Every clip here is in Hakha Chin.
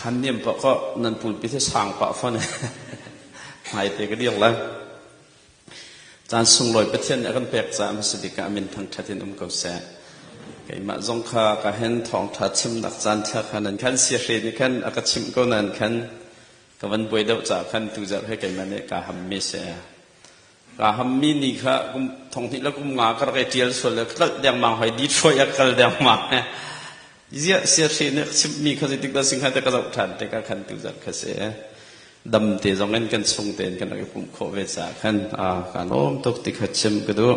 Han niam pah kaw nan pulpit hi sang pah fawn hmaite ka dir lai. Caan sunglawi Pathian nih a kan pek caah hmasa bik ah a min thangṭhat in um ko seh. Keimah zong kha ka hen thawngṭha chimnak caan ṭha kha nan khan siahre nih khan a ka chimh ko nain khan ka van buai deuh caah khan tuzarh he keimah nih kaa hammi si. Kaa hammi ni kha kum thonghnih le kum nga ka rak i ṭial sual le tlalh dengmang hoi Detroit a kal dengmang. Ziah siahre nih a chimhmi kha zeitik dah sing te ka zoh ṭhan tikah khan tuzarh kha si. Dam te zong in kan chung tein kan rak i pumh khawh ve caah khan kaa lawm tuk ti kha chim ka duh.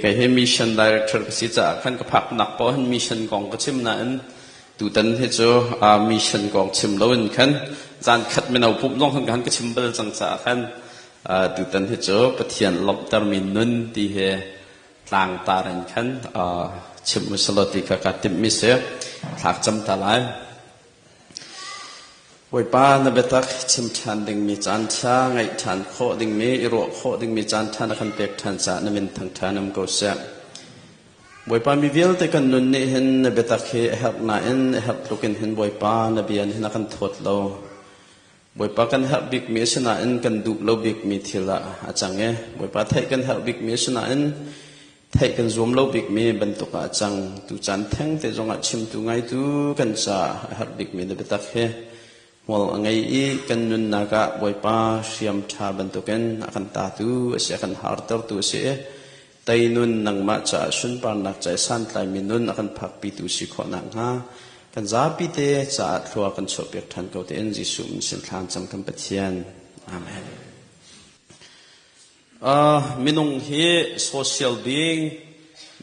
Kei hi mission director ka si caah khan ka phaknak paoh hin mission kong ka chim nain tutan hi cu mission kong chim loin khan zan khat mino pumh zong khan ka chim bal cang caah khan tutan hi cu Pathian lawmhtermi nun ti hi tlangtar in khan chim usalaw ti kha kaa timhmi si. Thlak cam ta lai. Bawipa na biatak chim ṭhan dingmi caan ṭha, ngaih ṭhan khawh dingmi, i ruah khawh dingmi caan ṭha na kan pek ṭhan caah na min thangṭhan um ko seh. Bawipa mi vialte kan nun nih hin na biatak hi a herh nain a herh tluk in hin Bawipa na bia nih hin a kan thawt lo. Bawipa kan herh bikmi a si nain kan duh lo bikmi thil ah a cang i Bawipa theih kan herh bikmi a si nain theih kan zuam lo bikmi bantuk ah a cang. Tucaan thengte zongah chimtu ngaitu kan caah a herh bikmi na biatak hi hmual a ngei i kan nunnak ah Bawipa hriam ṭha bantukin a kan tatu a si, a kan hartertu a si i tei nun nangmah caah sunparnak ca i santlaimi nun a kan phakpitu si khawh nakhnga kan zapi te caah thlua kan chuahpiak ṭhan ko tein Jesuh min sin thlan cang kan Pathian. Amen. Minung hi social being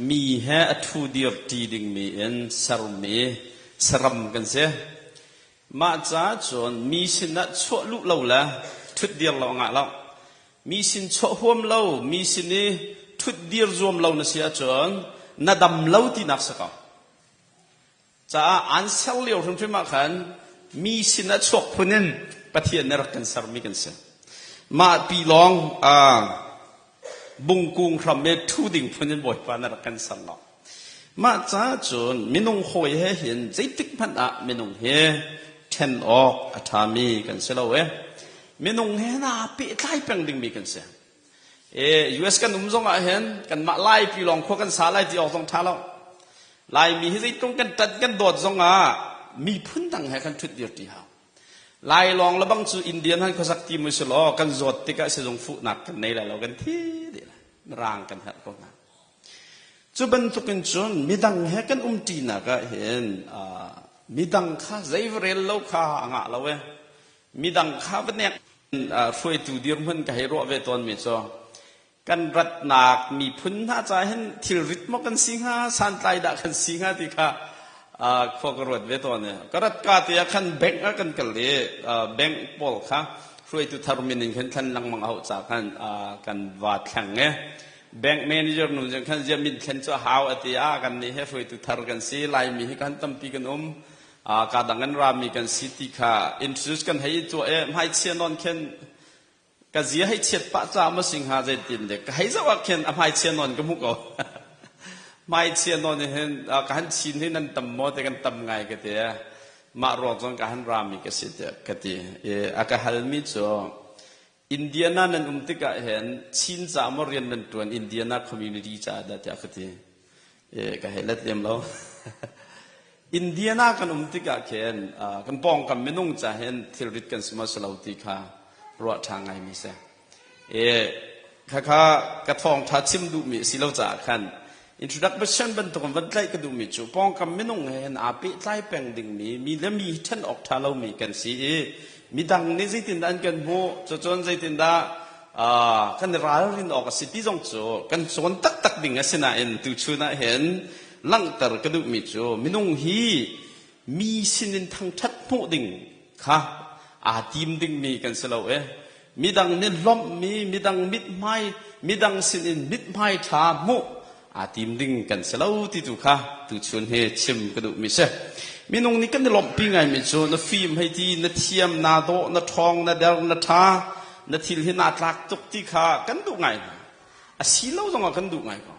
mi he a ṭhu dir ṭi dingmi in sermi saram kan si. Mah caah cun mi sinah chuah luh lo le ṭhutdir lo a ngah lo. Mi sin chuah huam lo, mi sin i ṭhutdir zuam lo na si ahcun na dam lo tinak si ko. Caah aan ser lio hrimhrim ah khan mi sinah chuak phun in Pathian nih rak kan sermi kan si. Mah pi lawng bungkung hram i ṭhu ding phun in Bawipa nih rak kan ser lo. Mah caah cun minung hawi he hin zeitik hmanh ah minung hi ṭhen awk a ṭhami kan si lo i minung he naa pehtlai peng dingmi kan si. US kan um zong ah hin kanmah Laipi lawng khua kan sa lai ti awk zong ṭha lo. Laimi hi zeitlung kan ṭanh kan dawt zong ah miphun dang he kan ṭhut dir ṭi hau. Lai lawng le bang cu Indian han khuasak ti mu si law kan zawt tikah sizung fuhnak kan nei lai lo kan thi dih lai. Mirang kan herh ko hna. Cu bantukin cun midang he kan umṭinak ah hin midang kha zei va rel lo kha a ngah lo e. Midang kha va nek hruaitu dirhmun ka hei ruah ve tawnmi cu kan ratnak miphun hna caah hin thilrit maw kan si hnga santlai dah kan si hnga ti kha khua ka ruat ve tawn i ka rat ka te ah khan bank ah kan kal i bank pawl kha hruaitu thar min in khan thlen lengmang a hauh ca khan kan va thleng i Bank manager nu zong khan ziah min thlen cu a hau a ti ah kan nih he hruaitu thar kan si Laimi hi kan tampi kan um ka dang an rami kan si ti kha introduce kan hei tuah e hmaichia non khen ka zia hei chiat pah ca ma sing ha zeitin le ka hei zoh ah khin a hmaichia non ka hmu ko hmaichia non hin ka han chin hi nan tam maw te kan tam ngai ka ti mah ruang cun ka han rami ka si te ka ti a ka halmi cu Indiana nan um tikah hin Chin ca maw rian nan ṭuan Indiana community caah dah tiah ka ti. Ka hei let lem lo. Indiana kan um tikah khin kan pawngkam minung ca hin thilrit kan si maw si lo ti kha ruah ṭha ngaimi si. Khakha ka thawngṭha chim duhmi a si lo caah khan introduction bantuk in van tlaih ka duhmi cu pawngkam minung he hin aa pehtlai peng dingmi mi le mi ṭhen awk ṭha lomi kan si i midang nih zeitindah an kan hmuh cucun zeitindah kan i ralrin awk a si ti zong cu kan cawn taktak ding a si nain tuchun ah hin langhter ka duhmi cu minung hi mi sinin thangṭhat hmuh ding kha aa tim dingmi kan si lo i midang nih lawmhmi midang mithmai midang sinin mithmai ṭha hmuh aa tim ding kan si lo ti tu kha tuchun hi chim ka duhmi si minung nih kan i lawmhpi ngaimi cu na fim hei ti na thiam naa dawh na ṭhawng na der na ṭha na thil hi naa tlak tuk ti kha kan duh ngai hna a si lo zongah kan duh ngai ko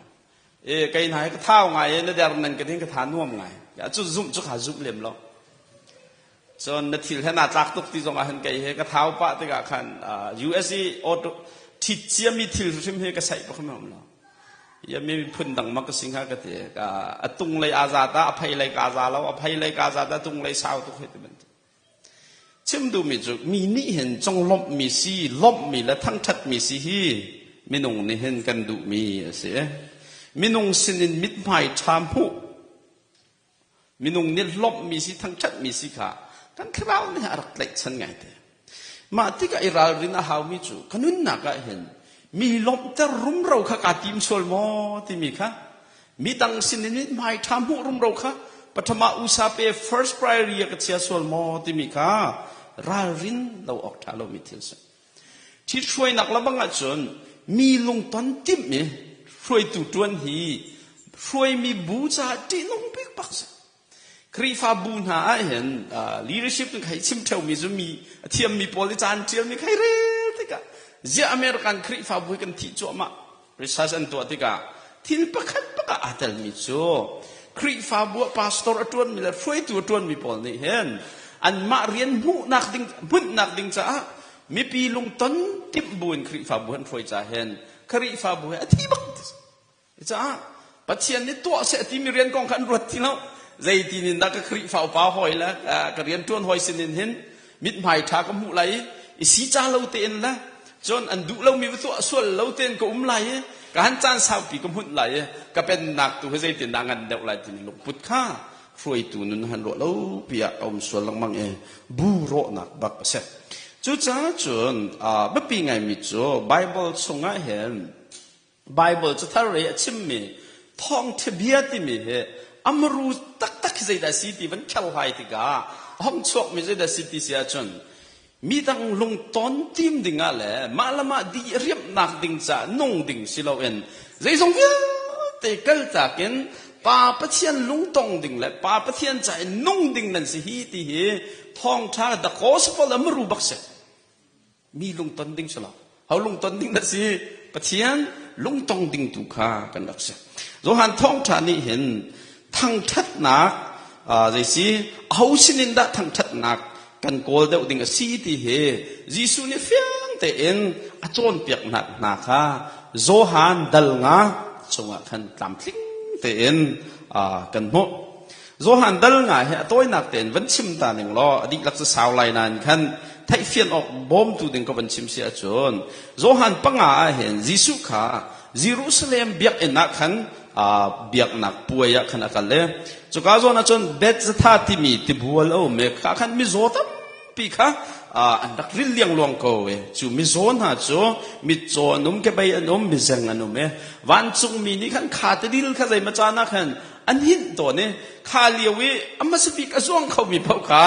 e kei hna hi ka thau ngai e na der nan ka ding ka tha nuam ngai cu zumh cu kha zumh lem lo. Cun na thil he naa tlak tuk ti zong ah hin kei he ka thau pah tikah khan US i auto ṭhit ciami thil hrim hi ka saih bak um lo. Ya mi phun dang ma ka si hnga ka ti. Ka a tung lei aa za ta, a phei lei ka za lo, a phei lei ka za ta, tung lei sau tuk hei ti bantuk. Chim duhmi cu mi nih hin conglawmhmi si, lawmhmi le thangṭhatmi si hi minung nih hin kan duhmi a si. Minung sinin mithmai ṭha hmuh Minung nih lawmhmi si thangṭhatmi si kha kan thlarau nih a rak tlaihchan ngaite. Mah tikah i ralrin a haumi cu ka nunnak ah hin mi lawmhter rumro kha kaa tim sual maw timi kha midang sinin mithmai ṭha hmuh rumro kha pathama usa pe first priority ah ka chia sual maw timi kha ralrin lo awk ṭha lomi thil si. Ṭhithruainak lebang ahcun mi lungton timh i hruaitu ṭuan hi hruaimi bu caah ṭihnung bik bak si. Khrihfabu hna ahhin leadership in hei chim ṭheumi cu mi a thiammi pawl i ca an ṭialmi kha hei rel tikah ziah American Khrihfabu hi kan thih cuahmah research an tuah tikah thil pakhat pakhat aa telmi cu Khrihfabu ah pastor a ṭuanmi le hruaitu a ṭuanmi pawl nih hin anmah rian hmuhnak ding hmunhnak ding caah mipi lungton timh buin Khrihfabu an hruai ca hin Khrihfabu hi a thi bak ti caah Pathian nih tuah seh timi rian kong kha an ruat ti lo zeitin in dah ka Khrihfa upa hawi le ka rian ṭuan hawi sinin hin mithmai ṭha ka hmuh lai i si ca lo tein le cun an duh lomi va tuah sual lo tein ka um lai i ka han caan saupi ka hmunh lai i ka pennak tu hi zeitindah ngan deuh lai timi lungput kha hruaitu nun han ruah lo pi ah a um sual lengmang i bu rawhnak bak a si. Cucaah cun biapi ngaimi cu Bible chungah hin Bible cathar i a chimmi thawngṭha bia timi hi amru taktak hi zeidah si ti van kherhlai tikah a hong chuakmi zeidah si ti si ahcun midang lungton tim dingah le mah le mah di riamhnak ding caah nung ding si loin zeizong vialte kaltak in Pa Pathian lungtong ding le Pa Pathian ca in nung ding nan si hi ti hi thawngṭha the gospel amru bak si. Mi lungton ding si lo. Ho lungton ding dah si? Pathian lungtong ding tu kha kan rak si. Johan thawngṭha nih hin thangṭhatnak zei si aho sinin dah thangṭhatnak kan kawl deuh ding a si ti hi Jesuh nih fiang tein a cawnpiaknak hna kha Johan dal nga chungah khan tlamtling tein kan hmuh. Johan dal nga hi a tawinak tein van chim ta ning law a dihlak cu sau lai nain khan theihfian awk bawmtu ding ka van chim si ahcun Johan panga ah hin Jesuh kha Jerusalem biakinn ah khan biaknak puai ah khan a kal i cuka zawn ah cun Bethzatha timi tibual a um i kha khan mizaw tampi kha an rak ril liangluang ko i cu mizaw hna cu mitcaw an um kebei an um mizeng an um i vancungmi nih khan kha tidil kha zeimaw caan ah khan an hinh tawn i kha lio i a hmasa bik a zuang khomi paoh kha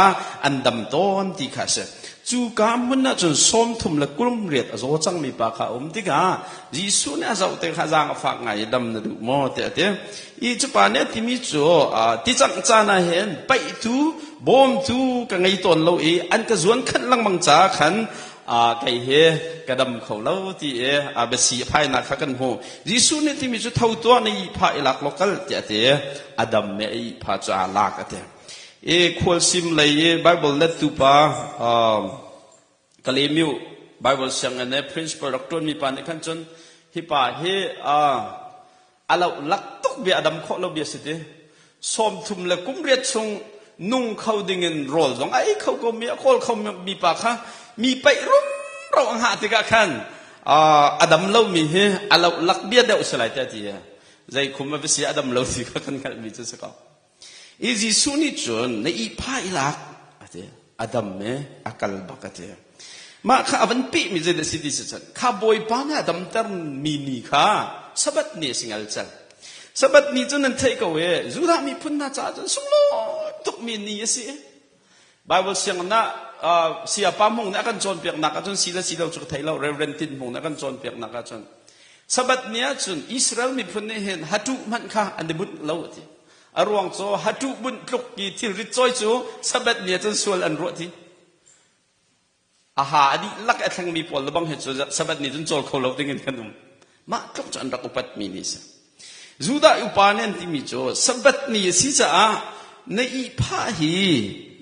an dam tawn ti kha a si. Cu ka hmun ah cun 30 le 28 a zaw cangmi pa kha a um tikah Jesuh nih a zoh te kha zaang a fak ngai i dam na duh maw tiah a ti. I cu pa nih a timi cu ticangh caan ah hin paihtu bawmtu ka ngei tawn lo i an ka zuan khanh lengmang caah khan kei hi ka dam kho lo ti i a biasi a phainak kha kan hmuh. Jesuh nih timi cu tho tuah na ihphah i lak law kal tiah a ti. A dam i a ihphah cu aa lak a ti. I khualsim lei i Bible lettu pa Kalemiu Bible sianginn i principal rak ṭuanmi pa nih khan cun hi pa hi a loh lak tuk bia a dam khawh lo bia si ti. 30 le kum riat chung nung kho dingin rawl zong a ei kho ko mi a kawl kho mi pa kha mi paih rumro a hngah tikah khan a dam lomi hi a loh lak bia deuh si lai tiah ti zei khum a va si a dam lo ti kha kan hngalhmi cu si ko. I Jesuh nih cun na ihphah i lak a ti. A dam i a kal bak a ti. Mah kha a van pehmi zeidah si ti si cun kha Bawipa nih a damter mi ni kha Sabbath ni a si ngalcel. Sabbath ni cu nan theih ko i Judah miphun hna caah cun sunglawi tukmi ni a si. Bible sianginn ah Sayapa Hmung nih a kan cawnpiaknak ahcun si le si lo cu ka thei lo Reverend Tin Hmung nih a kan cawnpiaknak ahcun Sabbath ni ahcun Israel miphun nih hin hatuh hmanh kha an i bunh lo a ti. A ruang cu hatuh bunh tluk i thilrit cawi cu Sabbath ni ahcun sual an ruah ti. A ha a dihlak a thlengmi pawl le bang hi cu Sabbath ni cun cawl kho lo ding in kan um. Mah tluk cu an rak upatmi ni a si. Judah upa nih an timi cu Sabbath ni a si caah na ihphah hi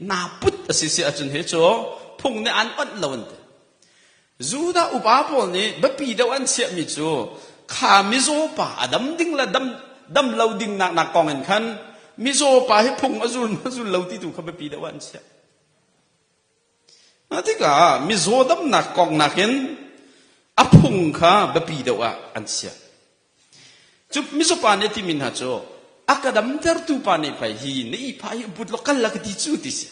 naa put. a si si ahcun hi cu phung nih an onh lo an ti. Judah upa pawl nih biapi deuh an chiahmi cu kha mizaw pa a dam ding le dam dam lo ding nak nak kong in khan mizaw pa hi phung a zul ma zul lo ti tu kha biapi deuh an chiah. Mah tikah mizaw damnak kong nakin a phung kha biapi deuh ah an chiah. Cu mizaw pa nih a timi hna cu a ka damtertu pa nih pei hi na ihphah hi put law kal la ka ti cu ti si.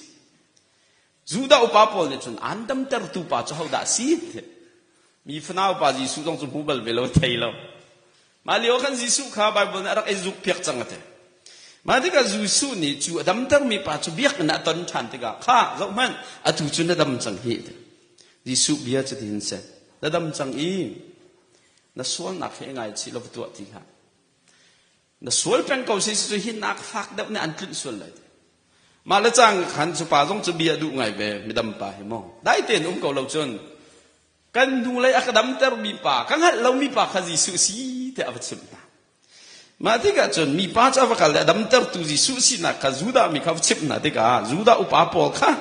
Judah upa pawl nih cun aan damtertu pa cu hodah a si? Mi fanau pa Jesuh zong cu hmu bal ve lo thei lo. Mah lio khan Jesuh kha Baibal nih a rak i zukpiak cang a ti. Mah tikah Jesuh nih cu a damtermi pa cu biakinn ah a ton ṭhan tikah kha zohhmanh atu cu na dam cang hi ti. Jesuh bia cu tihin si na dam cang i na sualnak hi ngaichih lo va tuah ti hlah. Na sual peng ko si cu hi nak fak deuh nih an tlunh sual lai. Mah le cang khan cu pa zong cu bia duh ngai ve midam pa hi maw. Dai tein um ko lo cun kan hnulei a ka damtermi pa ka hngalh lomi pa kha Jesuh si tiah a va chimh hna. Mah tikah cun mipa cu a va kal i a damtertu Jesuh sinak kha Judah mi kha va chimh hna tikah Judah upa pawl kha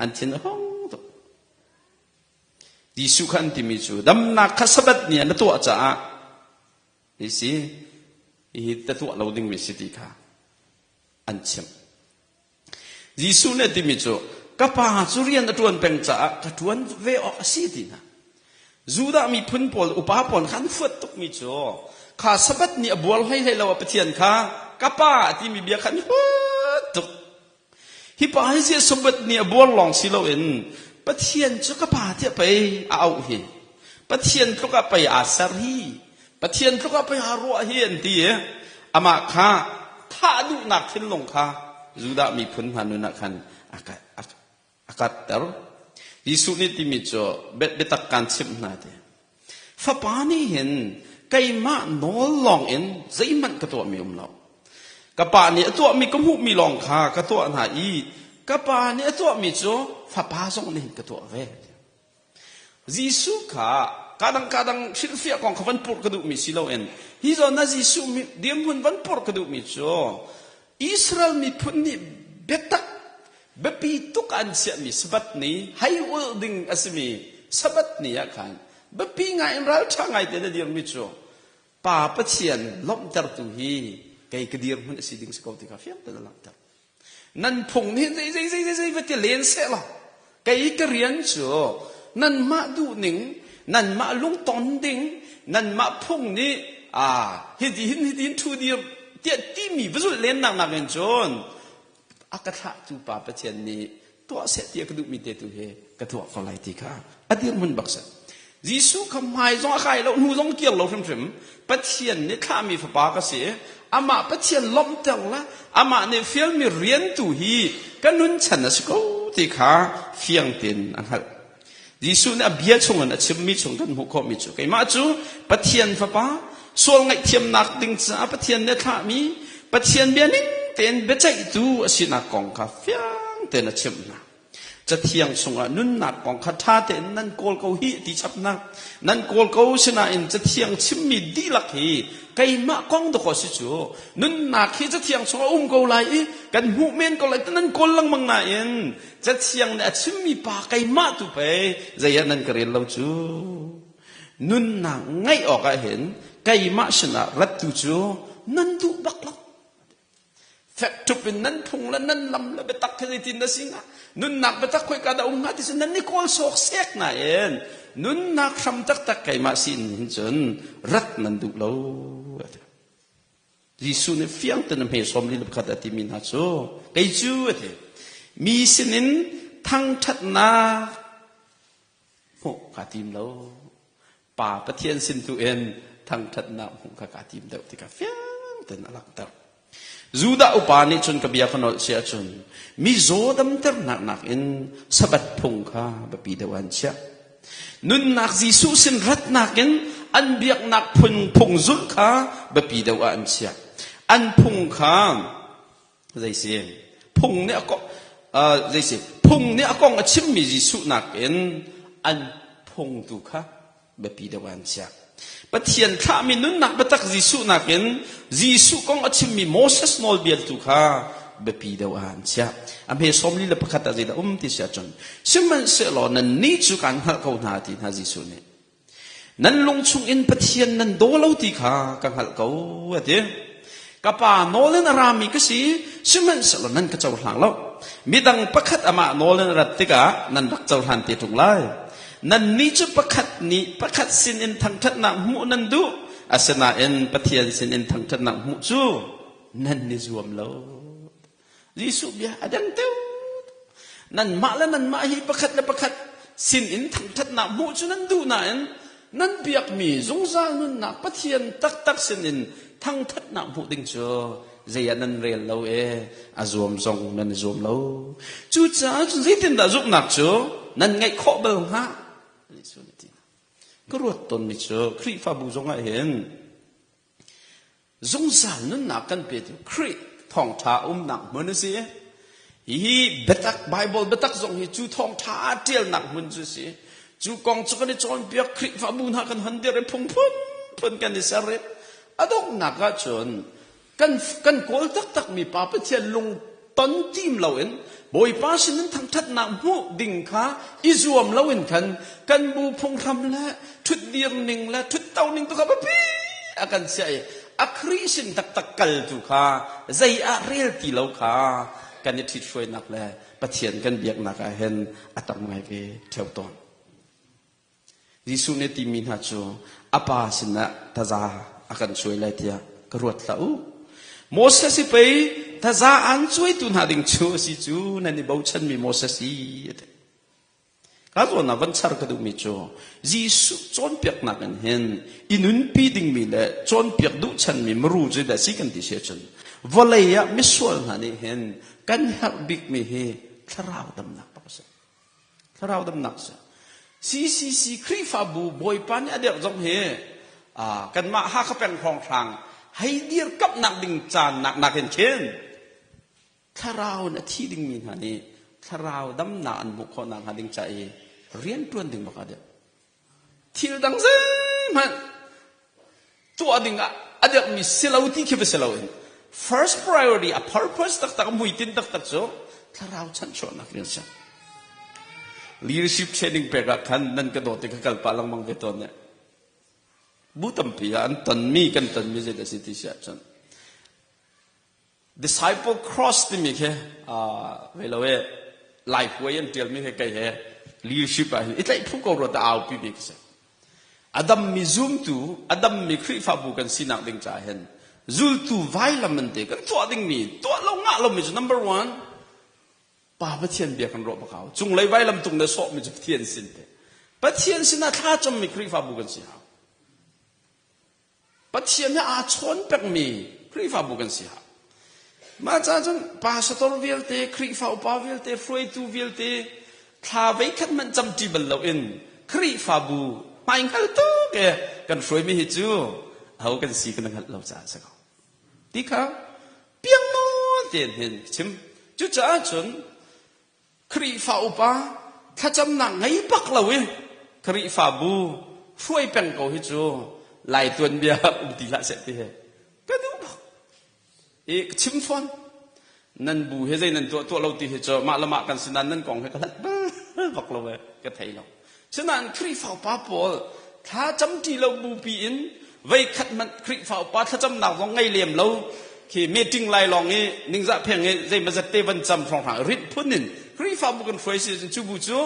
an thin a hung tuk. Jesuh kha an timi cu damnak kha Sabbath ni ah na tuah caah hi si hihi ta tuah lo dingmi si ti kha an chimh. Jesuh nih a timi cu ka pa cu rian a ṭuan peng caah ka ṭuan ve awk a si ti hna. Judah miphun pawl upa pawl kha an fuat tukmi cu kha Sabbath ni a buar hlei hlei lo ah Pathian kha ka pa a timi bia kha an huat tuk. Hi pa hi ziah Sabbath ni a buar lawng si loin Pathian cu ka pa tiah pei a auh hi. Pathian tluk ah pei aa ser hi. Pathian tluk ah pei aa ruah hi an ti i amah kha thah duhnak thinlung kha Judah miphun hna nun ah khan a karhter. Jesuh nih timi cu biatak kaan chimh hna ti. Fapa nih hin keimah nawl lawng in zeihmanh ka tuahmi um lo. Ka pa nih a tuahmi ka hmuhmi lawng kha ka tuah hna i ka pa nih a tuahmi cu fapa zong nih hin ka tuah ve. Jesuh kha kadang kadang hrilhfiah kong kha van purh ka duhmi si loin hi zawn ah Jesuh dirhmun van purh ka duhmi cu Israel miphun nih biatak biapi tuk an chiahmi Sabbath ni hei ulh ding a simi Sabbath ni ah khan biapi ngai in ralṭha ngai tein a dirmi cu Pa Pathian lawmhtertu hi kei ka dirhmun a si ding si ko ti kha fiang tein a langhter. Nan phung nih zei zei zei zei va ti len seh law kei ka rian cu nanmah duhning nanmah lungton ding nanmah phung nih ah hiti hin hiti hin thu dir tiah timi va zulh len nak nakin cun a ka thlahtu pa Pathian nih tuah seh ti a ka duhmi te tu hi ka tuah ko lai ti kha a dirhmun bak si. Jesuh kha hmai zong a kai lo hnu zong kir lo hrimhrim Pathian nih thlahmi fapa ka si amah Pathian lawmhter le amah nih fialmi rian tu hi ka nun chan a si ko ti kha fiang tein a hngalh. Jesuh nih a bia chungin a chimmi chung kan hmuh khawhmi cu keimah cu Pathian fapa sual ngaihthiamnak ding caah Pathian nih a thlahmi Pathian bia ning tein biaceihtu a sinak kong kha fiang tein a chimh hna. Cathiang chungah nunnak kong kha ṭha tein nan kawl ko hih ti chapnak nan kawl ko sinain cathiang chimmi dihlak hi keimah kong dakaw si cu nunnak hi cathiang chungah um ko lai i kan hmuh men ko lai nan kawl lengmang nain Cathiang nih a chimmi pa keimah tu pei zei ah nan ka rel lo cu. Nunnak ngeih awk ah hin keimah sinah rat tu cu nan duh bak lo. Fek ṭup in nan phung le nan lam le biatak khi zeitin na si hnga? Nunnak biatak khoika dah um hnga ti cu nan i kawl sawk sek nain nunnak hram taktak keimah sin hin cun rat nan duh lo. Jesuh nih fiang tein a hme 41 a timi hna cu kei cu a ti mi sinin thangṭhatnak hmuh kaa tim lo Pa Pathian sin tu in thangṭhatnak hmuh kha kaa tim deuh tikah fiang tein a langhter. Judah upa nih cun ka bia ka nolh si ahcun mizaw damternak nakin Sabbath phung kha biapi deuh an chiah. Nunnak Jesuh sin ratnak in an biaknak phun phung zulh kha biapi deuh ah an chiah. An phung kha zei si phung nih a kong zei si phung nih a kong a chimmi Jesuh nakin an phung tu kha biapi deuh ah an chiah. Pathian thlahmi nunnak biatak Jesuh nakin Jesuh kong a chimmi Moses nawlbia tu kha biapi deuh ah an chiah. A hme 41 ah zeidah um ti si ahcun sihmanhsehlaw nannih cu kaan hngalh ko hna ti hna Jesuh nih. Nan lung chungin Pathian nan daw lo ti kha ka hngalh ko a ti. Ka pa nawl in a rami ka si, sihmanhsehlaw nan ka cohlang lo. Midang pakhat amah nawl in a rat tikah nan rak cohlan te ṭung lai. Nannih cu pakhat nih pakhat sinin thangṭhatnak hmuh nan duh, asinain Pathian sinin thangṭhatnak hmuh cu nan i zuam lo. Jesuh bia a dang deuh. Nanmah le nanmah hi pakhat le pakhat sinin thangṭhatnak hmuh cu nan duh nain nan biakmi zungzal nunnak Pathian taktak sinin thangṭhatnak hmuh ding cu zei ah nan rel lo e a zuam zong nan i zuam lo. Cucaah cun zeitindah zumhnak cu nan ngeih khawh bal hnga? Jesuh nih a ti. Ka ruat tawnmi cu Khrihfabu zongah hin Zungzal nunnak kan petu Khrih thawngṭha umnak hmun a si. Hihi biatak Bible biatak zong hi cu thawngṭha aa ṭialnak hmun cu a si. Cu kong cu kan i cawnpiak Khrihfabu hna kan hon dir i phung phunphun kan i ser i a donghnak ahcun kan kan kawl taktakmi Pa Pathian lung ton tim loin Bawipa sinin thangṭhatnak hmuh ding kha i zuam loin khan kan bu phunghram le ṭhutdir ning le ṭhutto ning tu kha biapi a kan chiah i a Khrih sin taktak kal tu kha zei ah rel ti lo kha kan i ṭhithruainak le Pathian kan biaknak ah hin a tam ngai ve ṭheo tawn. Jesuh nih timi hna cu a pa sinah taza a kan cuai lai tiah ka ruat hlah u. Moses hi pei taza an cuaitu hna ding cu a si cu nan i bochanmi Moses hi a ti. Ka zawn ah van char ka duhmi cu Jesuh cawnpiaknak in hin i nunpi dingmi le cawnpiak duh chanmi maru cu dah si kan ti si ahcun vawlei ah misual hna nih hin kan herh bikmi hi thlarau damnak bak a si. Thlarau damnak si. CCC Khrihfabu Bawipa nih a dirh zong hi kanmah Hakha peng hrawnghrang hei dirkamhnak ding caan nak nakin khin thlarau in a thi dingmi hna nih thlarau damnak an hmuh khawhnak hnga ding ca i rianṭuan ding bak a dirh. Thil dang zeihmanh tuah ding ah a dirhmi si lo ti khi va si loin first priority a purpose taktak a hmuitinh taktak cu thlarau chanchuahnak rian si. Leadership training pek ah khan nan ka dawt i ka kal pah lengmang ve tawn ne. Bu tampi ah an tonmi kan tonmi zeidah si ti si ahcun Disciple cross timi khi vei lo e Lai huai an ṭialmi he kei he leadership ah hin i tlaih phu ko rua ta aupi mi khi si. A dammi zumtu, a dammi Khrihfabu kan sinak ding caah hin zultu vailam an te kan tuah dingmi tuah lo ngah lomi cu number one Pa Pathian bia kan ruah bak hau. Cunglei vailam tung le sawhmi cu Pathian sin te. Pathian sinah thla cammi Khrihfabu kan si hau. Pathian he aa chawn pekmi Khrihfabu kan si hau. Mah caah cun pastor vialte, Khrihfa upa vialte, hruaitu vialte thla veikhat hmanh camṭi bal loin Khrihfabu hmaihngal tuk e kan hruaimi hi cu aho kan si kan hngalh lo caah a si ko. Ti kha piang nawn tein hin chim. Cucaah cun Khrihfa upa thlacamnak ngei bak lo i Khrihfabu hruai peng ko hi cu Lai tuanbia um ti hlah seh ti hi ka duh bak. I ka chim fawn. Nan bu he zei nan tuah tuah lo ti hi cu mah le mah kan si nain nan kong hi ka hlat bal bak lo e ka thei lo. Sinain Khrihfa upa pawl thla camṭi lo bupi in veikhat hmanh Khrihfa upa thlacamnak zong ngei lem lo khi meeting lai lawng i ningzah pheng i zeimazat te van cam hrawnghrang rinh phun in Khrihfabu kan hruai si cu bu cu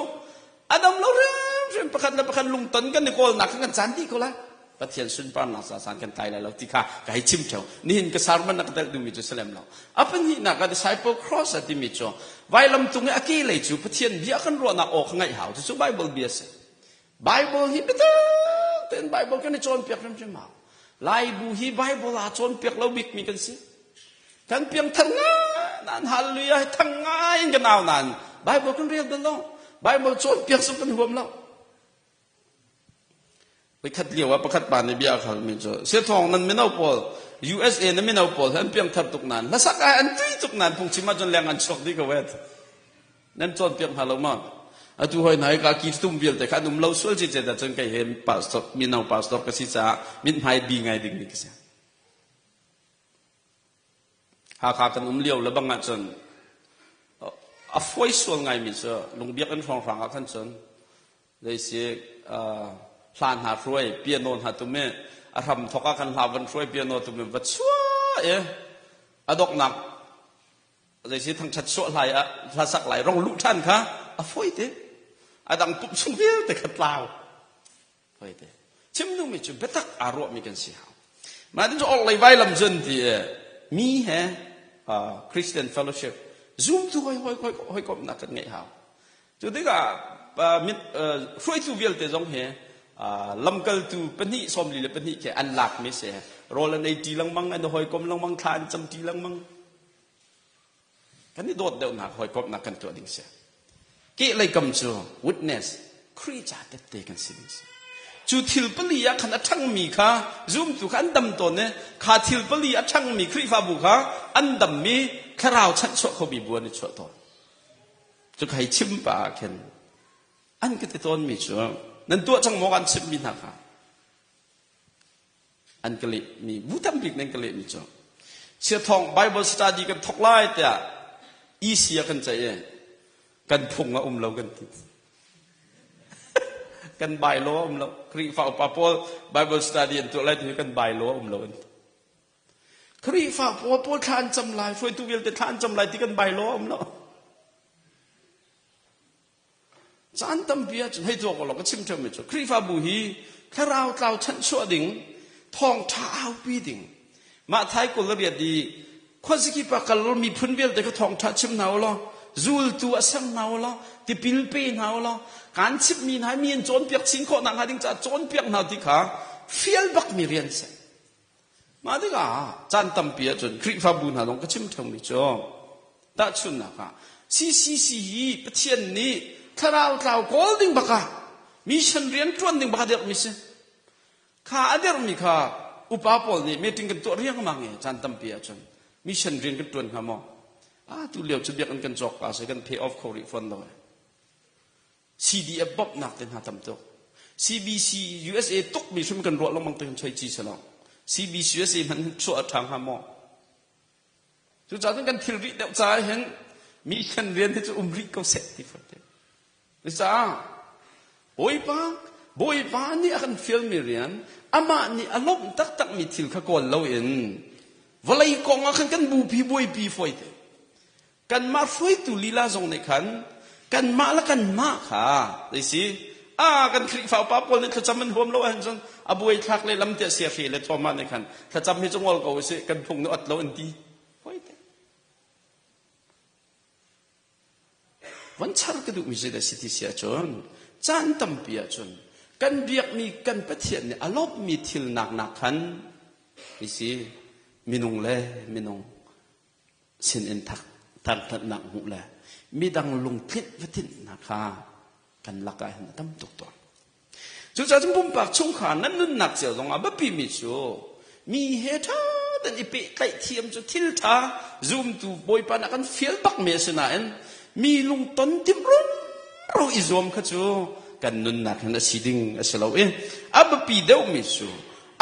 a dam lo hrimhrim pakhat le pakhat lungton kan i kawlnak kha kan caan dih ko lai. Pathian sunparnak ca san kan tlai lai lo ti kha ka hei chim theo. Nihin ka sermon na ka telh duhmi cu salem lo. A pahnihnak ah disciple cross a timi cu vailam tung i a ke lei cu Pathian bia kan ruahnak aw kha ngaih hau. Cucu Bible bia si. Bible hi biatak tein Bible kan i cawnpiak hrimhrim hau. Laibu hi Bible aa cawnpiak lo bikmi kan si. Kan piangthar ngai nan hallelujah hi thang ngai in kan au nain Bible kan rel bal lo. Bible cawnpiak zong kan huam lo. Voikhat lio ah pakhat pa nih bia a halmi cu Siathawng nan mino pawl USA na mino pawl hi an piangthar tuk nain hlasak ah an tui tuk nain phungchim ahcun leng an chuak dih ko et. Nan cawnpiak hna lo ma? Atu hoi hna ka ki tum vialte kha an um lo sual cicet ahcun kei he pastor mino pastor ka si caah mithmai bi ngai dingmi ka si. Hakha kan um lio le bang ahcun a fawi sual ngaimi cu lungbiak in hrawnghrang ah khan cun zeisi hla hna hruai piano hna tum i a hram thok ah khan hla van hruai piano tum i va chuah i a donghnak zeisi thangṭhat suah hlai ah hla sak lai rong luh ṭhan kha a fawi te. A dang pumh chung vialte kha tlau fawi te. Chim duhmi cu biatak aa ruahmi kan si hau. Mah tin cu orhlei vailam cun ti mi he Christian fellowship zumtu hoi hoi hoi hawikomhnak kan ngeih hau. Cu tikah hruaitu vialte zong hi lamkaltu pahnih 44 khi an lakmi si. Rawl an ei ṭi lengmang, an i hawikom lengmang, thla an cam ṭi lengmang. Kan i dawt deuhnak hawikomhnak kan tuah ding si. Kehlei kam cu witness, Khrih ca tette kan si ding si. Cu thil pali ah khan a ṭhangmi kha zumtu kha an dam tawn i kha thil pali a ṭhangmi Khrihfabu kha an dammi thlarau chanhchuah khomi bu an i chuah tawn. Cu ka hei chim pah ah khin an ka ti tawnmi cu nan tuah cang maw kan chimhmi hna kha an ka lehmi bu tambik nan ka lehmi cu Siathawng Bible study kan thok lai tiah EC a kan ceih i kan phung a um lo kan ti. Kan bylaw a um lo. Khrihfa upa pawl Bible study an tuah lai ti kan bylaw a um lo an ti. Khrihfa pawl pawl thla an cam lai, hruaitu vialte thla an cam lai ti kan bylaw a um lo. Caan tampi ahcun hei tuak law ka chim ṭheumi cu Khrihfabu hi thlarau tlau chanhchuah ding, thawngṭha aupi ding. Mah thai 28 i khuazakip ah kal miphun vialte kha thawngṭha chim hna u law, zultu a ser hna u law, tipil pe hna u law, kaan chimhmi hna mi an cawnpiak chin khawh nakhnga ding caah cawnpiak hna ti kha fial bakmi rian si. Mah tikah caan tampi ahcun Khrihfabu hna zong ka chim ṭheumi cu tahchunhnak ah CCC hi Pathian nih thlarau tlau kawl ding bakah mission rian ṭuan ding bakah dirhmi si. Kha a dirhmi kha upa pawl nih meeting kan tuah riangmang i caan tampi ahcun mission rian kan ṭuan hnga maw? Ah tu lio cu biakinn kan cawk ka si kan pay off kho rih fawn lo. CDF bawmhnak te hna tam tuk. CBC USA tukmi hrim kan ruah lengmang te kan choi ci si lo. CBC USA hmanh hin chuah a ṭha hnga maw? Cucaah cun kan thil rih deuh caah hin mission rian hi cu um rih ko seh ti fawn te. Cucaah Bawipa Bawipa nih a kan fialmi rian amah nih a lawmh taktakmi thil kha kawl loin vawlei kong ah khan kan bupi buaipi fawi te. Kanmah hruaitu lila zong nih khan kanmah le kanmah kha zeisi a kan Khrihfa upa pawl nih thlacam an huam lo ahhin cun a buaithlak le lam tiah siahri le thawmah nih khan thlacam hi cu ngol ko usih kan phung nih ot lo an ti. Hoi te. Von char ka duhmi zeidah si ti si ahcun caan tampi ahcun kan biakmi kan Pathian nih a lawmhmi thil nak nak khan si minung le minung sinin thangthatnak hmuh le midang lungtlinh va tinhnak kha kan lakah hin a tam tuk tawn. Cucaah cun pumpak chungkhar nan nunnak cio zongah biapi mi cu mi he ṭha tein i pehtlaih thiam cu thil ṭha zumtu Bawipa nih a kan fial bakmi a si nain mi lungton timh rumro i zuam kha cu kan nunnak hin a si ding a si lo i a biapi deuhmi cu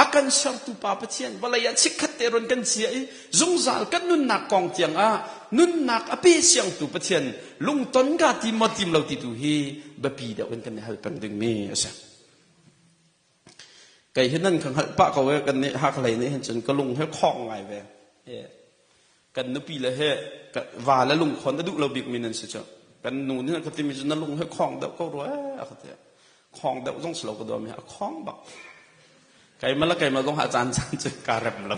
a kan sertu pa Pathian vawlei ah chikkhat te run kan chia i zungzal kan nunnak kong tiang ah nunnak a pe siangtu Pathian lungton ka tim maw tim lo ti tu hi biapi deuh in kan i hal peng dingmi a si. Kei hi nan ka hngalh pah ko e kan nih Hakhalei nih hin cun ka lung he khong ngai ve. Kan nupi le he va le lungkhon a duh lo bikmi nan si cu. Kan nu nih ka timi cu na lung he khong deuh ko rua a ka ti. Khong deuh zong si lo ka dawm hi a khong bak. Keimah le keimah zong a caan caan cu kaa rem lo.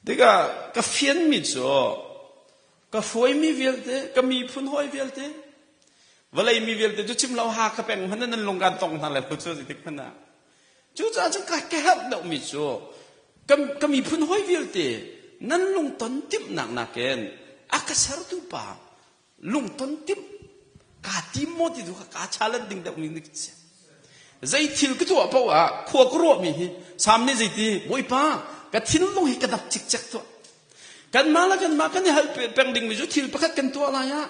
Tikah ka fianmi cu ka hruaimi vialte, ka miphun hawi vialte, vawlei mi vialte cu chim lo ha ka peng hmanh nan lung kan tong hna le cu tik hmanh ah. Cucaah cun ka ka herh deuhmi cu ka miphun hawi vialte nan lungton timhnak nakin a ka sertu pa lungton timh kaa tim maw ti tu kha kaa challenge ding deuh ning si. Zei thil ka tuah paoh ah khua ka ruahmi hi Sam nih zeiti Bawipa ka thinlung hi ka dap cikcek tuah. Kanmah le kanmah kan i hal peng dingmi cu thil pakhat kan tuah lai ah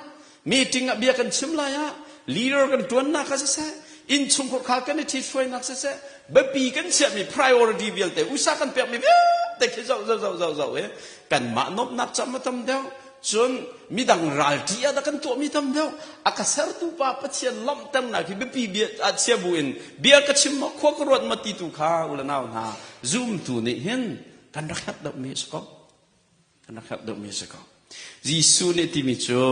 meeting ah bia kan chim lai ah leader kan ṭuannak ah siseh innchungkhar khal kan i ṭhithruainak siseh biapi kan chiahmi priority vialte usa kan pekmi vialte. te khi zoh zoh zoh zoh zoh i kanmah nuamhnak cam a tam deuh. Cun midang ralṭi ah dah kan tuahmi tam deuh. A ka sertu pa Pathian lawmhternak hi biapi bia ah chia bu in bia ka chim maw khua ka ruat maw ti tu kha u le nau hna zumtu nih hin kan rak herh deuhmi a si ko. Kan rak herh deuhmi a si ko. Jesuh nih timi cu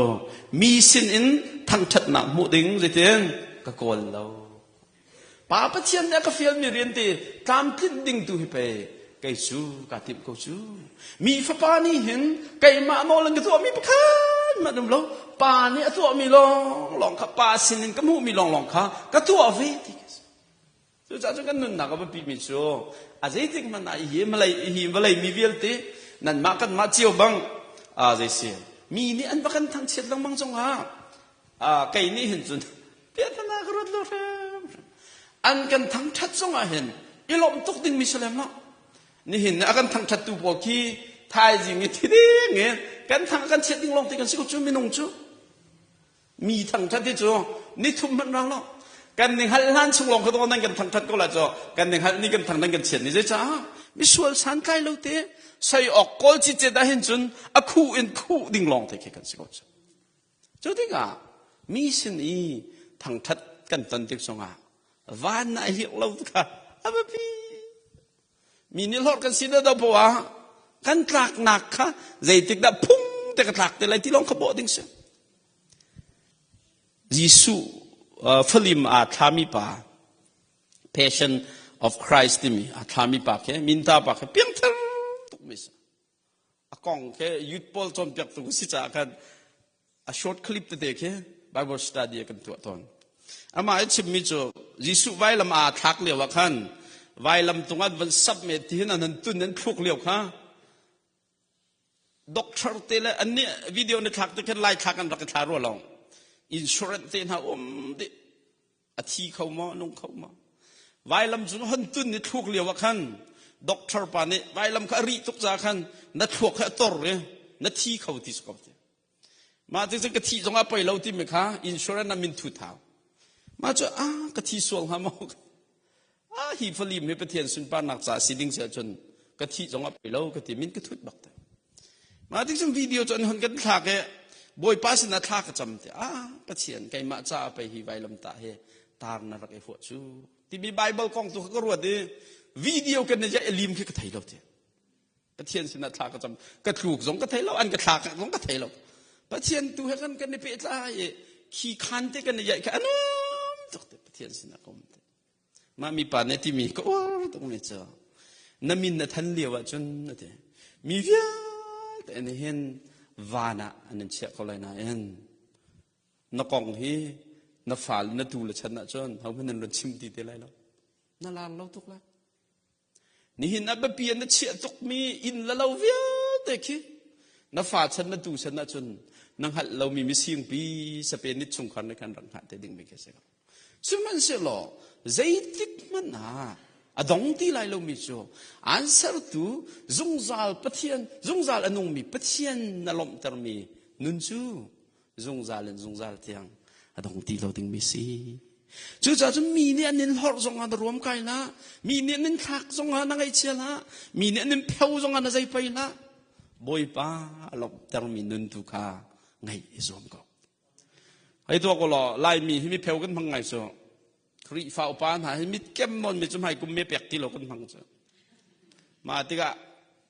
mi sinin thangṭhatnak hmuh ding zeitin ka kawl lo. Pa Pathian nih a ka fialmi rian te tlamtlinh ding tu hi pei kei cu kaa timh ko cu. Mi fapa nih hin keimah nawl in ka tuahmi pakhat hmanh um lo. Pa nih a tuahmi lawnglawng kha pa sinin ka hmuhmi lawnglawng kha ka tuah ve ti ka si. Cucaah cun kan nunnak a biapimi cu a zeitik hmanh ah hi vawlei hi vawlei mi vialte nanmah kanmah cio bang a zei si mi nih an va kan thangchiat lengmang zongah kei nih hin cun piahtana ka ruat lo hrim an kan thangṭhat zongah hin i lawmh tuk dingmi si lem lo nihin a kan thangṭhattu pawl khi thaizing i thi ding i kan thang kan chiat ding lawng te kan si ko cu minung cu mi thangṭhat hi cu ni thum hmanh rang lo kan ning hal hlan chung lawng kha nan kan thangṭhat ko la cu kan ning hal ni kan thang nan kan chiat ni zeicah misual santlai lo te soi awk kawl ci cet ah hin cun a khu in khu ding lawng te khi kan si ko cu Cu tikah mi sin i thangṭhat kan ton tik zongah van ah hlirh lo kha a biapi. Mi nih hlorh kan si do poah ah kan tlaknak kha zeitik dah phung te ka tlak te lai ti lawng kha bawh ding si. Jesuh falim aa thlami pa Passion of Christ timi aa thlami pa khi minta pa khi piangthar tuk mi si. A kong khi youth pawl cawnpiaktu ka si caah khan a short clip tete khi Bible study ah kan tuah tawn. Amah i chimmi cu Jesuh vailam aa thlak lio ah khan vailam tung an van sap me ti hin an han tun an thluk lio kha doctor te le an nih video ni thlak te khan lai thlak an rak i thla rua long insurance te hna um dih A thi kho maw, nung kho maw? Vailam cung hon tun i thluk lio ah khan doctor pa nih vailam kha a rih tuk caah khan na thluak kha a tor i na thi kho ti si ko ti. Mah cu ka thih zong ah poi lo timi kha insurance ah min thu thau. Mah cu ah ka thi sual hnga maw? Ah hi falim hi Pathian sunparnak ca si ding si ahcun ka thih zong ah poi lo ka ti min ka thut bak te. Mah tik cun video cu an hun kan thlak i Bawipa sinah thla ka cam ti ah Pathian keimah caah pei hi vailam tah hi tar na rak i huah cu timi Bible kong tu kha ka ruat i video kan i lim khi ka thei lo ti. Pathian sinah thla ka cam ka tluk zong ka thei lo an ka thlak zong ka thei lo. Pathian tu he kan kan i pehtlai i khi khan te kan i yaih kha anum tuk te Pathian sinah ka um te. Mah mipa nih a timi ka uar tukmi cu na min na than lio ahcun a ti. Mi vialte nih hin van ah an in chiah ko lai nain na kong hi na fale na tu le chan ahcun hohmanh an run chim ti te lai lo. Na lar lo tuk lai. Nihin ah biapi ah na chiah tukmi inn le lo vialte khi na fa chan na tu chan ahcun na hngalh lomi misingpi sape nit chungkhar nih khan rak hngah te dingmi khi a si ko. Sihmanhsehlaw zeitik hmanh ah a dong ti lai lomi cu aan sertu zungzal Pathian zungzal a nungmi Pathian na lawmhtermi nun cu zungzal in zungzal tiang a dong ti lo dingmi si. Cucaah cun mi nih an in hlorh zongah na ruam kai hlah, mi nih an in thlak zongah na ngaihchia hlah, mi nih an in pheo zongah na zei pei hlah. Bawipa a lawmhtermi nun tu kha ngaih i zuam ko. Hei tuah ko law Laimi hi mi pheo kan hmang ngai cu. Khrihfa upa hna hi mit kem nawn mi cu hmai kum me pek ti lo kan hmang cu. Mah tikah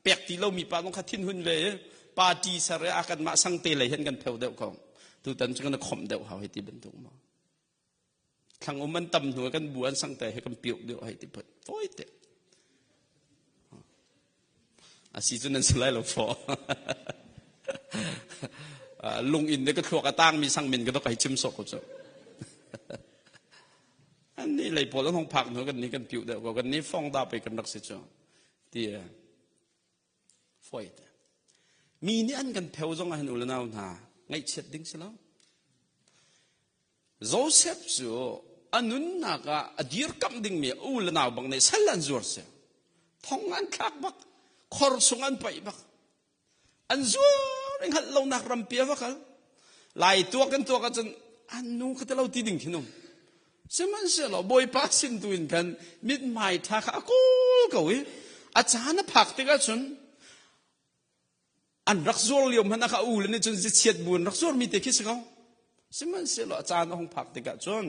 pek ti lomi pa zong kha thinhun ve i party ser i a kanmah sangte lei hin kan pheo deuh ko. Tutan cu kan i khomh deuh hau hei ti bantuk maw. Thlang um an tam hnu kan bu an sangte he kan piuk deuh hei ti phut. Fawi te. A si cu nan si lai lo faw. Lung in ne ka thluak a tangmi sangmin ka dok hei chim sawh ko cu. An nih lei pawl an hong phak hnu kan nih kan piuh deuh ko. Kan nih fong da pei kan rak si cu. Ti fawi te. Mi nih an kan pheu zong ah hin u le nau hna ngaihchiat ding si lo. Josef cu a nunnak ah a dirkamh dingmi a u le nau bang nih sal an zuar si. Thong an thlak bak, khor chung an paih bak. An zuar i hngalh lonak rampi a va kal. Lai tuak kan tuak ahcun an nu kha ti lo ti ding khin um. Sihmanhsehlaw Bawipa sin tu in khan mithmai ṭha kha a kawl ko i A caan a phak tikah cun an rak zuar lio hmanh ah kha u le nih cun zichiat bu in rak zuarmi te khi si ko. Sihmanhsehlaw a caan a hung phak tikah cun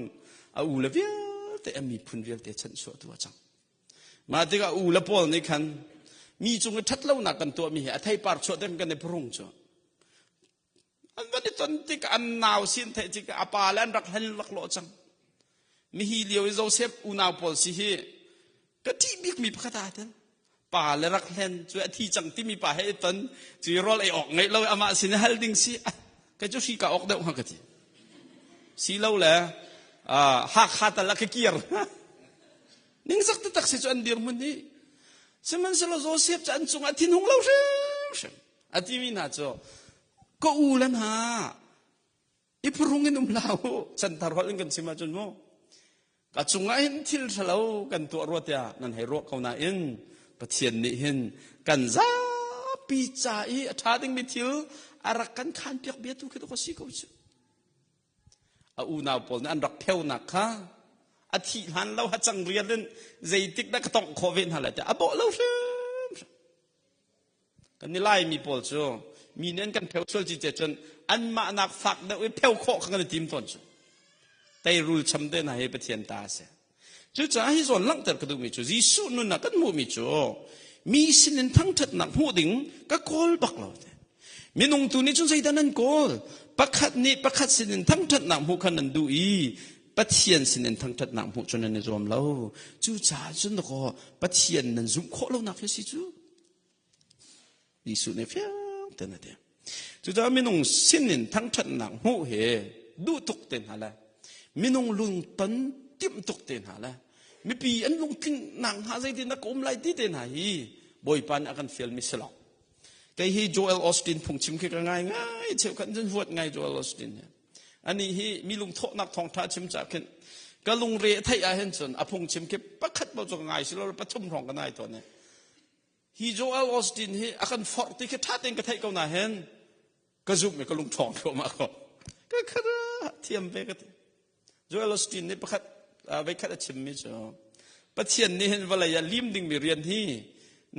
a u le vialte a miphun vialte chanhchuahtu a cang. Mah tikah u le pawl nih khan mi cung i ṭhatlonak kan tuahmi hi a theipar chuah ding kan i phuhrung cu. An van i ton tik an nau sin theih tik a pa le an rak hlen laklawh cang. Mihi lio i Joseph unau pawl si hi ka ṭih bikmi pakhat aa tel. Pa le rak hlen cu a thi cang timi pa he i ton cu rawl ei awk ngeih lo amah sin hal ding si kei cu hri ka awk deuh hnga ka ti. Si lo le Hakha tal a ka kir. Ningzak taktak si cu an dirhmun hi. Sihmanhsehlaw Joseph cu an cungah thinhung lo hrimhrim. A timi hna cu ka u le hna i phuhrung in um hlah u chanthar holh in kan chim ahcun mu ka cungah hin thil ṭhalo kan tuah rua tiah nan hei ruah ko nain Pathian nih hin kan zapi ca i a ṭha dingmi thil a rak kan khanpiak bia tu khi ka si ko cu a unau pawl nih an rak pheunak kha a thih hlan lo hacang rian in zeitik dah ka tongh khawh ve hna lai tiah a bawh lo hrimhrim Kan i Laimi pawl cu mi nih an kan pheu sual cice cun anmah nak fak deuh i pheu khawh kha kan i tim tawn cu. Teirul cham te hna hi Pathian ta a si. Cucaah hi zawn langhter ka duhmi cu Jesuh nun ah kan hmuhmi cu mi sinin thangṭhatnak hmuh ding ka kawl bak lo te. Minung tu nih cun zeidah nan kawl? Pakhat nih pakhat sinin thangṭhatnak hmuh kha nan duh i Pathian sinin thangṭhatnak hmuh cu nan i zuam lo. Cucaah cun dakaw Pathian nan zumh khawh lonak hi si cu. Jesuh nih fiang tein a ti. Cucaah minung sinin thangṭhatnak hmuh hi duh tuk te hna le minung lungton timh tuk te hna le mipi an lungtling nak hnga zeitin dah ka um lai ti te hna hi Bawipa nih a kan fialmi si lo. Kei hi Joel Austin phungchim khi ka ngai ngai cheukhat cun huat ngai Joel Austin hi. Anih hi mi lungthawhnak thawngṭha chim cah khin ka lungre a theih ah hin cun a phungchim khi pakhat paoh cu ka ngai si lo pathum hrawng ka nai tawn i Hi Joel Austin hi a kan forh ti khi ṭha tein ka theih ko na hin ka zumh i ka lungṭhawng thluahmah ko. Ka khara thiam ve ka ti. Joel Austin nih pakhat veikhat a chimmi cu Pathian nih hin vawlei ah lim dingmi rian hi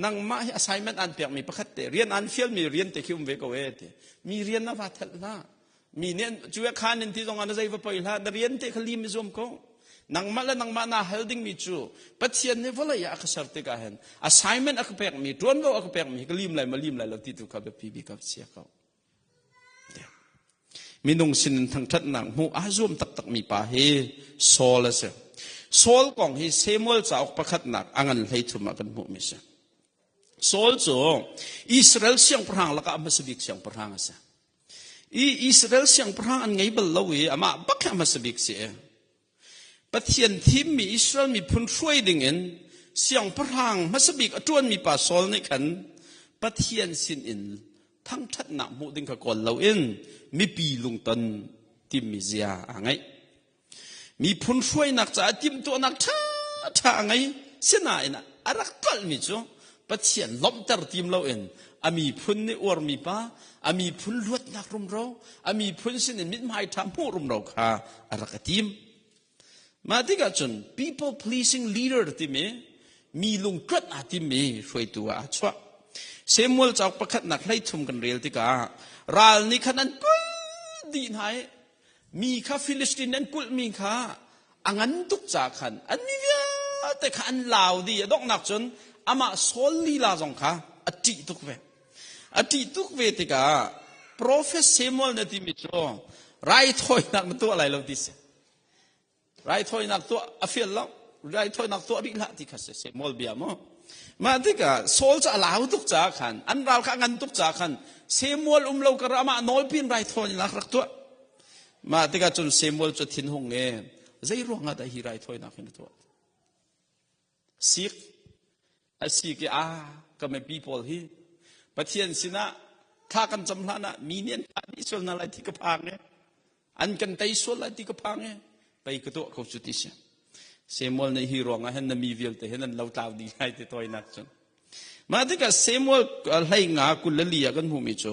nangmah hi assignment aan pekmi pakhat te rian aan fialmi rian te khi um ve ko e ti. Mi rian na va thelh hlah. Mi nih cu khan in ti zong ah na zei va poi hlah na rian te kha lim i zuam ko nangmah le nangmah naa hal dingmi cu Pathian nih vawlei ah a ka ser tikah hin assignment a ka pekmi ṭuanvo a ka pekmi ka lim lai ma lim lai lo ti tu kha biapi bik ah chia ko minung sin in thangṭhatnak hmuh aa zuam taktakmi pa hi Saul a si Saul kong hi Samuel cauk pakhatnak a ngan 13 ah kan hmuhmi si Saul cu Israel siangpahrang lakah a hmasa bik siangpahrang a si I Israel siangpahrang an ngei bal lo i amah bak hi a hmasa bik si. Pathian thimmi Israel miphun hruai dingin siangpahrang hmasa bik a ṭuanmi pa Saul nih khan Pathian sinin thangṭhatnak hmuh ding kha kawl loin mipi lungton timmi zia aa ngeih. Miphun hruainak caah timhtuahnak ṭhaṭha a ngei. Sinain a rak tlolhmi cu Pathian lawmhter tim loin a miphun nih uarmi pa, a miphun luatnak rumro, a miphun sinin mithmai ṭha hmuh rumro kha a rak i tim. Mah tikah cun people pleasing leader timi mi lungtluat aa timmi hruaitu ah aa chuah. Samuel cauk pakhatnak 13 kan rel tikah ral nih khan an kulh dih hna i Mi kha Filistin an kulhmi kha a ngan tuk ca khan an mi vialte kha an lau dih. A donghnak cun amah Saul lila zong kha a ṭih tuk ve. A ṭih tuk ve tikah profet Samuel na timi cu raithawinak na tuah lai lo ti si. Raithawinak tuah a fial lo. Raithawinak tuah rih hlah ti kha si Samuel bia mu. Mah tikah Saul cu a lau tuk caah khan an ral kha a ngan tuk caah khan Samuel um lo kar amah nawlpi in raithawinak rak tuah. Mah tikah cun Samuel cu thinhung e zei ruangah dah hi raithawinak hi na tuah? Sik a sik i a ka mipi pawl hi Pathian sinah thla kan cam hlan ah mi nih an thah dih sual hna lai ti ka phang e an kan tei sual lai ti ka phang e pei ka tuah ko cu ti si Samuel nih hi ruangah hin na mi vialte hin an lotlau dih lai ti tawinak cun Mah tikah Samuel 15 24 ah kan hmuhmi cu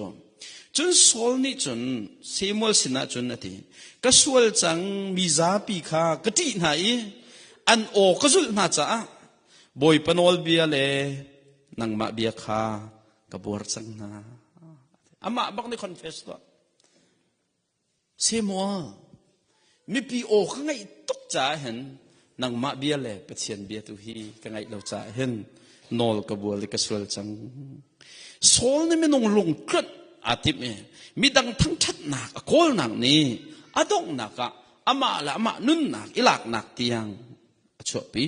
cun Saul nih cun Samuel sinah cun a ti ka sual cang mi zapi kha ka ṭih hna i an aw ka zulh hna caah Bawipa nawlbia le Nangmah bia kha ka buar cang hna. Amah bak nih confess tuah. Samuel, mipi aw ka ngaih tuk caah hin nangmah bia le Pathian bia tu hi ka ngaih lo caah hin nawl ka bual i ka sual cang. Saul nih minung lungtluanh aa timh i midang thangṭhatnak a kawlnak nih a donghnak ah amah le amah nunnak i laknak tiang a chuahpi.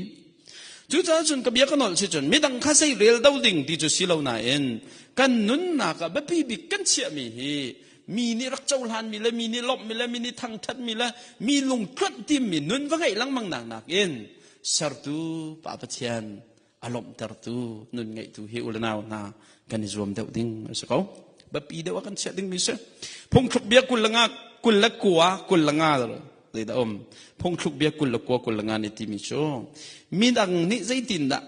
Cucaah cun ka bia ka nolh si cun midang kha zei rel do ding ti cu si lo nain kan nunnak ah biapi bik kan chiahmi hi mi nih rak cohlanmi le mi nih lawmhmi le mi nih thangṭhatmi le mi lungtluanh timmi nun va ngeih lengmang nak nakin sertu Pa Pathian a lawmhtertu nun ngeihtu hi u le nau hna kan i zuam deuh ding a si ko. Biapi deuh ah kan chiah dingmi si. Phungthluk bia 25 29 zeidah um phungthluk bia 29 25 nih timi cu midang nih zeitindah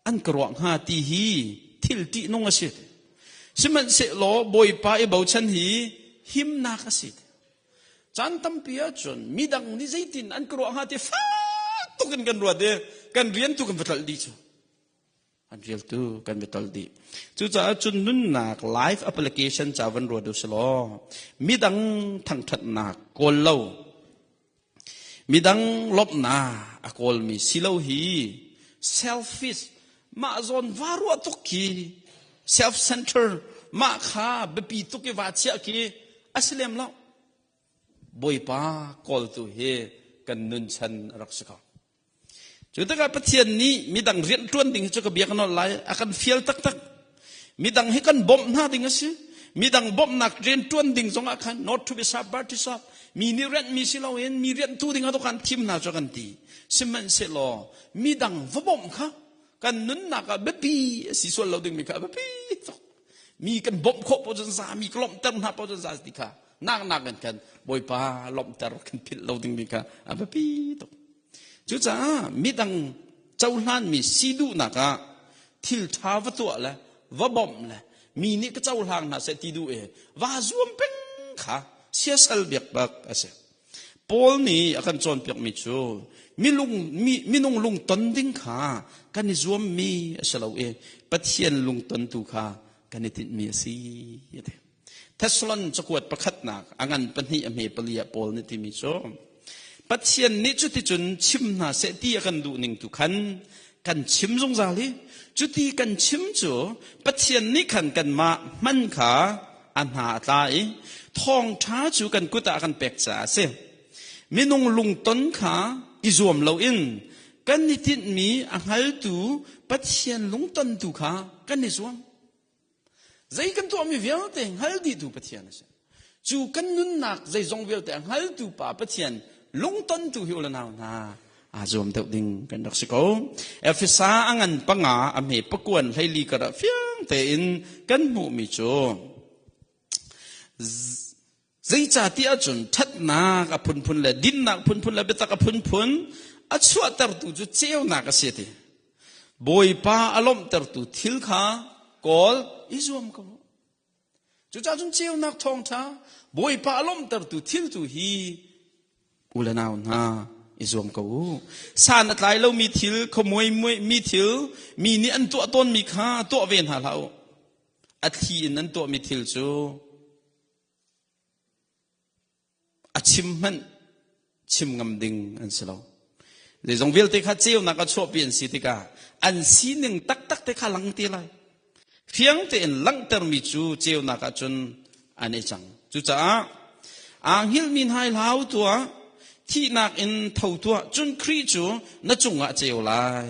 an ka ruah hnga ti hi thil ṭihnung a si. Sihmanhsehlaw Bawipa i bochan hi himnak a si. Caan tampi ahcun midang nih zeitin an ka ruah hnga ti fak tuk in kan ruat i kan rian tu kan va tlolh dih cu. An rialtu kan va tlolh dih. Cucaah cun nunnak life application ca van ruat u silaw midang thangṭhatnak kawl lo midang lawmhnak a kawlmi si lo hi selfish mah zawn va ruah tuk khi self-center mah kha biapi tuk i va chiah khi a si lem lo. Bawipa kawltu hi kan nun chan a rak si ko. Cu tikah Pathian nih midang rian ṭuan ding hi cu ka bia ka nawl lai a kan fial taktak. Midang hi kan bawmh hna ding a si. Midang bawmhnak rian ṭuan ding zongah khan not to be served but to serve. Mi nih rianhmi si loin mi rianhtu ding ah tu kan thim hna cu kan ti. Sihmanhsehlaw midang va bawmh kha kan nunnak ah biapi a si sual lo dingmi kha a biapi tuk. Mi kan bawmh khawh paoh cun za, mi ka lawmhter hna paoh cun za ti kha nak nak in khan Bawipa lawmhter kan philh lo dingmi kha a biapi tuk. Cucaah midang cohlanmi si duhnak ah thil ṭha va tuah le va bawmh le mi nih ka cohlang hna seh ti duh i va zuam peng kha siasal biak bak a si. Paul nih a kan cawnpiakmi cu minung, minung lungton ding kha kan i zuammi a si lo i Pathian lungton tu kha kan i tinhmi a si. Thessalon cakuat pakhatnak a ngan pahnih a hme pali ah Paul nih timi cu Pathian nih cuticun chim hna seh ti a kan duh ning tu khan kan chim zungzal hi cuti kan chim cu Pathian nih khan kanmah hman kha a hna a tla i thawngṭha cu kan kut ah a kan pek caah a si. Minung lungton kha i zuam loin kan i tinhmi a hngaltu Pathian lungton tu kha kan i zuam. Zei kan tuahmi vialte hngal dihtu Pathian a si. Cu kan nunnak zeizong vialte a hngaltu Pa Pathian lungtontu hi u le nau hna aa zuam deuh ding kan rak si ko. Efesa a ngan panga a hme pakuan hleili karah fiang tein kan hmuhmi cu Zeicahtiah cun ṭhatnak a phunphun le dinnak phunphun le biatak a phunphun a chuahtertu cu ceunak a si ti. Bawipa a lawmhtertu thil kha kawl i zuam ko. Cucaah cun ceunak thawngṭha Bawipa a lawmhtertu thil tu hi u le nau hna i zuam ko u. San a tlai lomi thil, khuamuai mi thil, mi nih an tuah tawnmi kha tuah ve hna hlah u. A thli in an tuahmi thil cu A chim hmanh chim ngam ding an si lo. Zeizong vialte kha ceunak a chuahpi an si tikah an sining taktak te kha lang te lai. Fiang tein langhtermi cu ceunak ah cun an i cang. Cucaah aa hngilhmi hna i hlau tuah, thihnak in tho tuah, cun Khrih cu na cungah a ceu lai,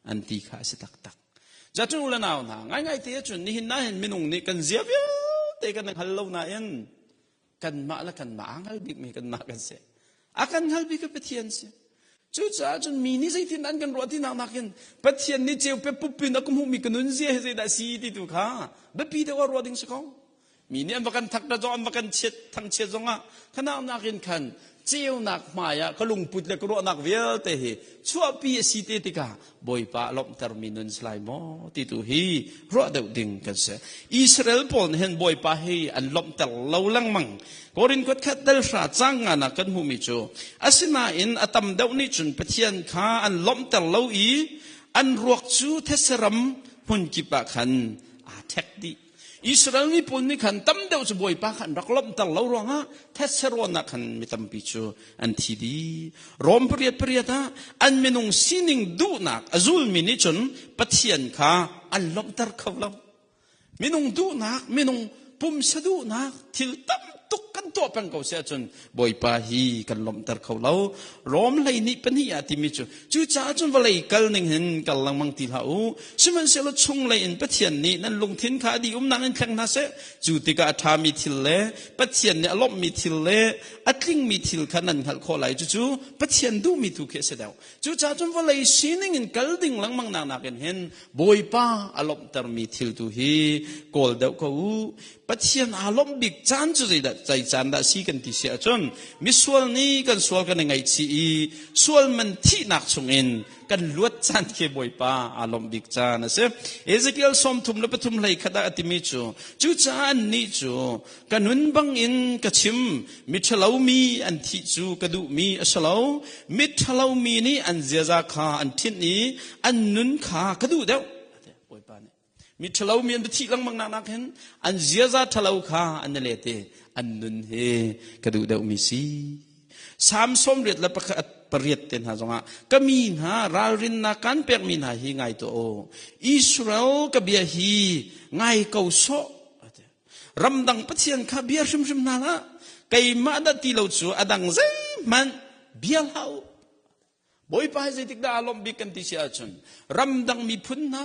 an ti kha a si taktak. Cun u le nau hna, ngaingai te ahcun nihin na hin minung nih kan zia vialte kan hngal lo nain kanmah le kanmah aa hngal bikmi kanmah kan si. A kan hngal bik Pathian si. Cucaah cun mi nih zeitin an kan ruah ti nak nakin Pathian nih ceu pe pup in a ka hmuhmi ka nun zia hi zeidah si ti tu kha biapi deuh ah ruah ding si ko. Mi nih an va kan thak zong an va kan chiat thangchiat zongah khanak nakin khan ceunak hmai ah ka lungput le ka ruahnak vialte hi chuahpi a si te tikah Bawipa a lawmhtermi nun si lai maw ti tu hi ruah deuh ding kan si. Israel pawl nih hin Bawipa hi an lawmhter lo lengmang. Korin kuat khat dal hra cang nga na kan hmuhmi cu asinain a tam deuh nih cun Pathian kha an lawmhter lo i an ruak cu these ram. hmun kip ah khan aa ṭhek dih. Israel miphun nih khan tam deuh cu Bawipa kha an rak lawmhter lo ruangah thetse rawn ah khan mi tampi cu an thi dih. Rom pariat pariat ah an minung sining duhnak a zulmi nih cun Pathian kha an lawmhter kho lo. Minung duhnak, minung pumsa duhnak thil tam tuk kan tuah peng ko si ahcun Bawipa hi kan lawmhter kho lo. Rom 12 pahnih ah timi cu cucaah cun vawlei kal ning hin kal lengmang ti hlah u. Sihmanhsehlaw chunglei in Pathian nih nan lungthin kha a dih umnak in thleng hna seh. Cu tikah a ṭhami thil le Pathian nih a lawmhmi thil le a tlingmi thil kha nan hngalh khawh lai. Cucu Pathian duhmi tu khi a si deuh. Cucaah cun vawlei sining in kal ding lengmang nak nakin hin Bawipa a lawmhtermi thil tu hi kawl deuh ko u. Pathian aa lawmh bik caan cu zeidah zei caan dah si kan ti si ahcun misual nih kan sual kan i ngaihchih i sual man thihnak chungin kan luat caan khi Bawipa aa lawmh bik caan a si. Ezekiel 33 hlei khat ah a timi cu cucaah annih cu ka nun bangin ka chim miṭhalomi an thih cu ka duhmi a si lo miṭhalomi nih an ziaza kha an ṭhinh i an nun kha ka duh deuh Bawipa nih miṭhalomi an thih lengmang nak nak hin an ziaza ṭhalo kha an i let i an nun hi ka duh deuhmi si Salm 88 te hna zongah ka mi hna ralrinnak kan pekmi hna hi ngai tuah u Israel ka bia hi ngai ko sawh Ramdang pathian kha bia hrimhrim hna hlah. Keimah dah ti lo cu a dang zeihmanh bia hlah u. Bawipa hi zeitik dah aa lawmh bik kan ti si ahcun ramdang miphun hna,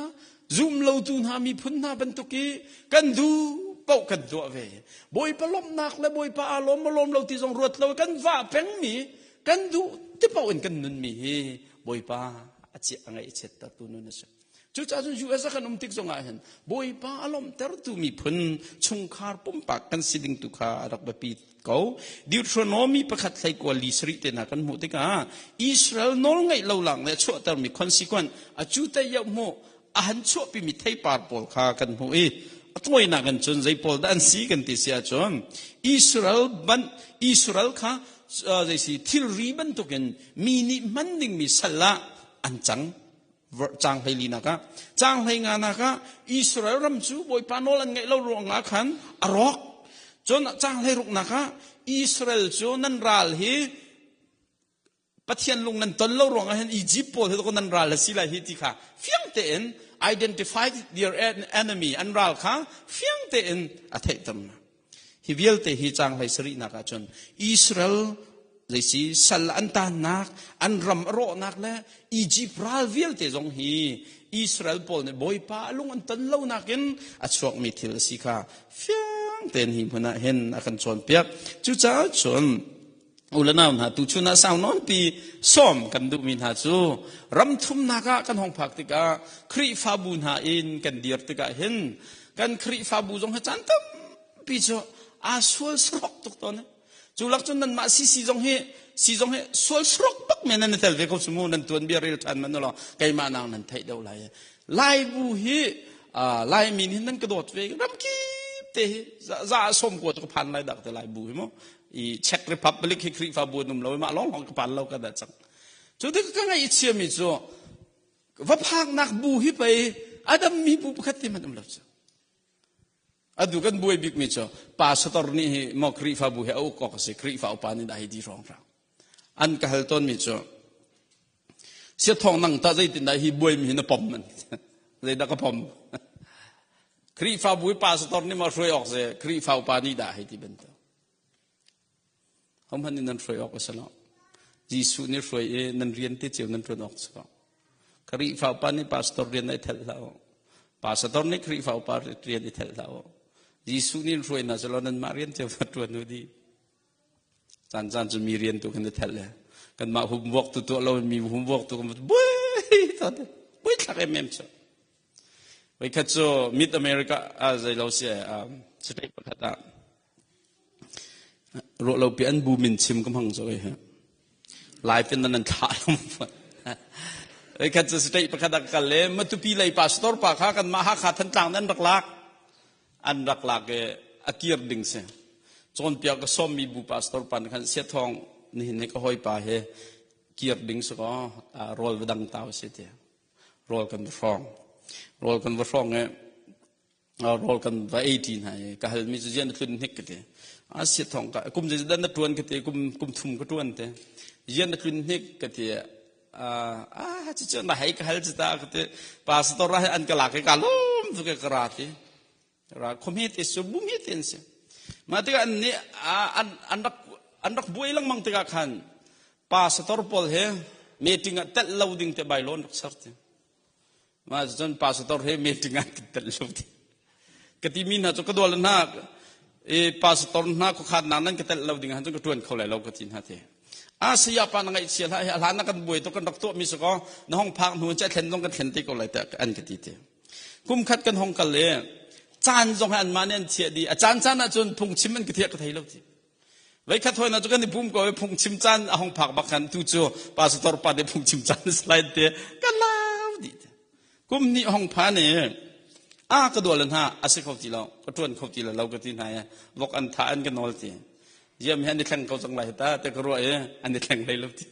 zum lotu hna miphun hna bantuk i kan duh paoh kan tuah ve. Bawipa lawmhnak le Bawipa aa lawm maw lawm lo ti zong ruat lo kan vah pengmi, kan duh ti paoh in kan nunmi hi Bawipa a chiah a ngaih a chiattertu nun a si. Cucaah cun US ah kan um tik zongah hin Bawipa a lawmhtertu miphun chungkhar pumpak kan si ding tu kha a rak biapi ko. Deuteronomy pakhat hlei kua li sarih te hna kan hmuh tikah Israel nawl ngaih lo lak le chuahtermi consequence a cu te yoh hmuh a han chuahpimi theipar pawl kha kan hmuh i a tawinak in cun zei pawl dah an si kan ti si ahcun Israel ban Israel kha zei si thilri bantukin mi nih hman dingmi sal ah an cang. Caang 14 nak ah caang 15 nak ah Israel ram cu Bawipa nawl an ngaih lo ruangah khan a rawk. Cun caang 16 nak ah Israel cu nan ral hi Pathian lung nan ton lo ruangah hin Egypt pawl hi nan ral a si lai hi ti kha fiang tein identify their enemy an ral kha fiang tein a theihter hna. Hi vialte hi caang hlei sarihnak ah cun Israel zeisi sal an taannak, an ram a rawhnak le Egypt ral vialte zong hi Israel pawl nih Bawipa a lung an ton lo nakin a chuakmi thil a si kha fiang tein hi hmun ah hin a kan cawnpiak. Cucaah cun u le nau hna tuchun ah sau nawnpi sawm kan duhmi hna cu ram thumnak ah kan hong phak tikah Khrihfabu hna in kan dir tikah hin kan Khrihfabu zong hi caan tampi cu aa sual sarok tuk tawn. Cu lak cun nanmah CC zong hi si zong hi sual sarok bak men nan i tel ve ko su mu nan tuan bia rel ṭhan man law keimah nang nan theih deuh lai. Laibu hi Laimi nih nan ka dawt ve ramkip te hi za som ko cu ka phan lai dak te Laibu hi mu i Czech Republic hi Khrihfabu an um lo i mah lawng lawng ka phan lo ka dah cang. Cu tik ka ngaih chiami cu va phaknak bu hi pei adam mi bu pakhat te hmanh um lo cu. Atu kan buai bikmi cu pastor nih hi maw Khrihfabu hi a uk awk a si Khrihfa upa nih dah hi di hrawng hrang. An ka hal tawnmi cu siathawng nang ta zeitindah hi buaimi hi na pom man zeidah ka pom Khrihfabu hi pastor nih maw hruai awk si Khrihfa upa nih dah hei ti bantuk. Hohmanh nih nan hruai awk a si lo. Jesuh nih hruai i nan rian te cio nan ṭuan awk si ko. Khrihfa upa nih pastor rian ai thelh hlah u. Pastor nih Khrihfa upa rian i thelh hlah u. Jesuh nih hruai hna selaw nanmah rian cio va ṭuan u dih. Caan caan cu mi rian tu kan i thelh le kanmah homework tu tuah lo in mi homework tu kan buai buai thlak em em cu. Voikhat cu Mid America ah zei lo si state pakhat ah Ruahlopi an bu min chim ka hmang cu hi. Live in nan thlah lo. Khat cu state pakhat ah ka kal le Matupi lei pastor pa kha kan mah Hakha Thantlang an rak lak. An rak lak i a kir ding si. Cawnpiak ka sawmmi bu pastor pa nih khan siathawng nihin hi ka hawipa he kir ding si kaw rawl va dang tau si ti. Rawl kan hrawng. Rawl kan va hrawng i rawl kan va ei ṭi hna i ka halmi cu zian na tlun hnik ka ti. A si thong ka kum zeidah na ṭuan ka ti kum kum thum ka ṭuan te. Zian na tlun hnik ka ti ah cucu na hei ka hal cu ta ka ti. Pastor ah an ka lak i ka lawm tuk ka ra ti. Ra khuami te su bumi te an si. Mah tikah an nih an an rak an rak buai lengmang tikah khan pastor pawl he meeting ah telh lo ding te bai law an rak ser ti. Mah cun pastor he meeting ah kan telh lo ti. Ka timi hna cu ka dual hna i pastor hna khuakhannak nan ka telh lo ding ah cun ka ṭuan kho lai lo ka ti hna te. A saya pa na ngaihchia hlah hi a hlan na kan buai tuk kan rak tuahmi si kaw na hong phak hnu in thlen zong kan thlen te ko lai tiah an ka ti te. Kum khat kan hong kal i caan zong hi anmah nih an chiah dih. A caan caan ahcun phungchim an ka thiah ka thei lo ti. Voikhat hawi na cu kan i pum ko i phungchim caan a hong phak bak khan tu cu pastor pa nih phungchim caan a si lai te ka lau dih te. Kum hnih hong phan i a ka dual hna a si kho ti lo ka ṭuan kho ti lo lo ka ti hna i vok an tha an ka nawl ti. Ziam hi an i thleng ko cang lai ta te ka ruah i an i thleng hlei lo ti.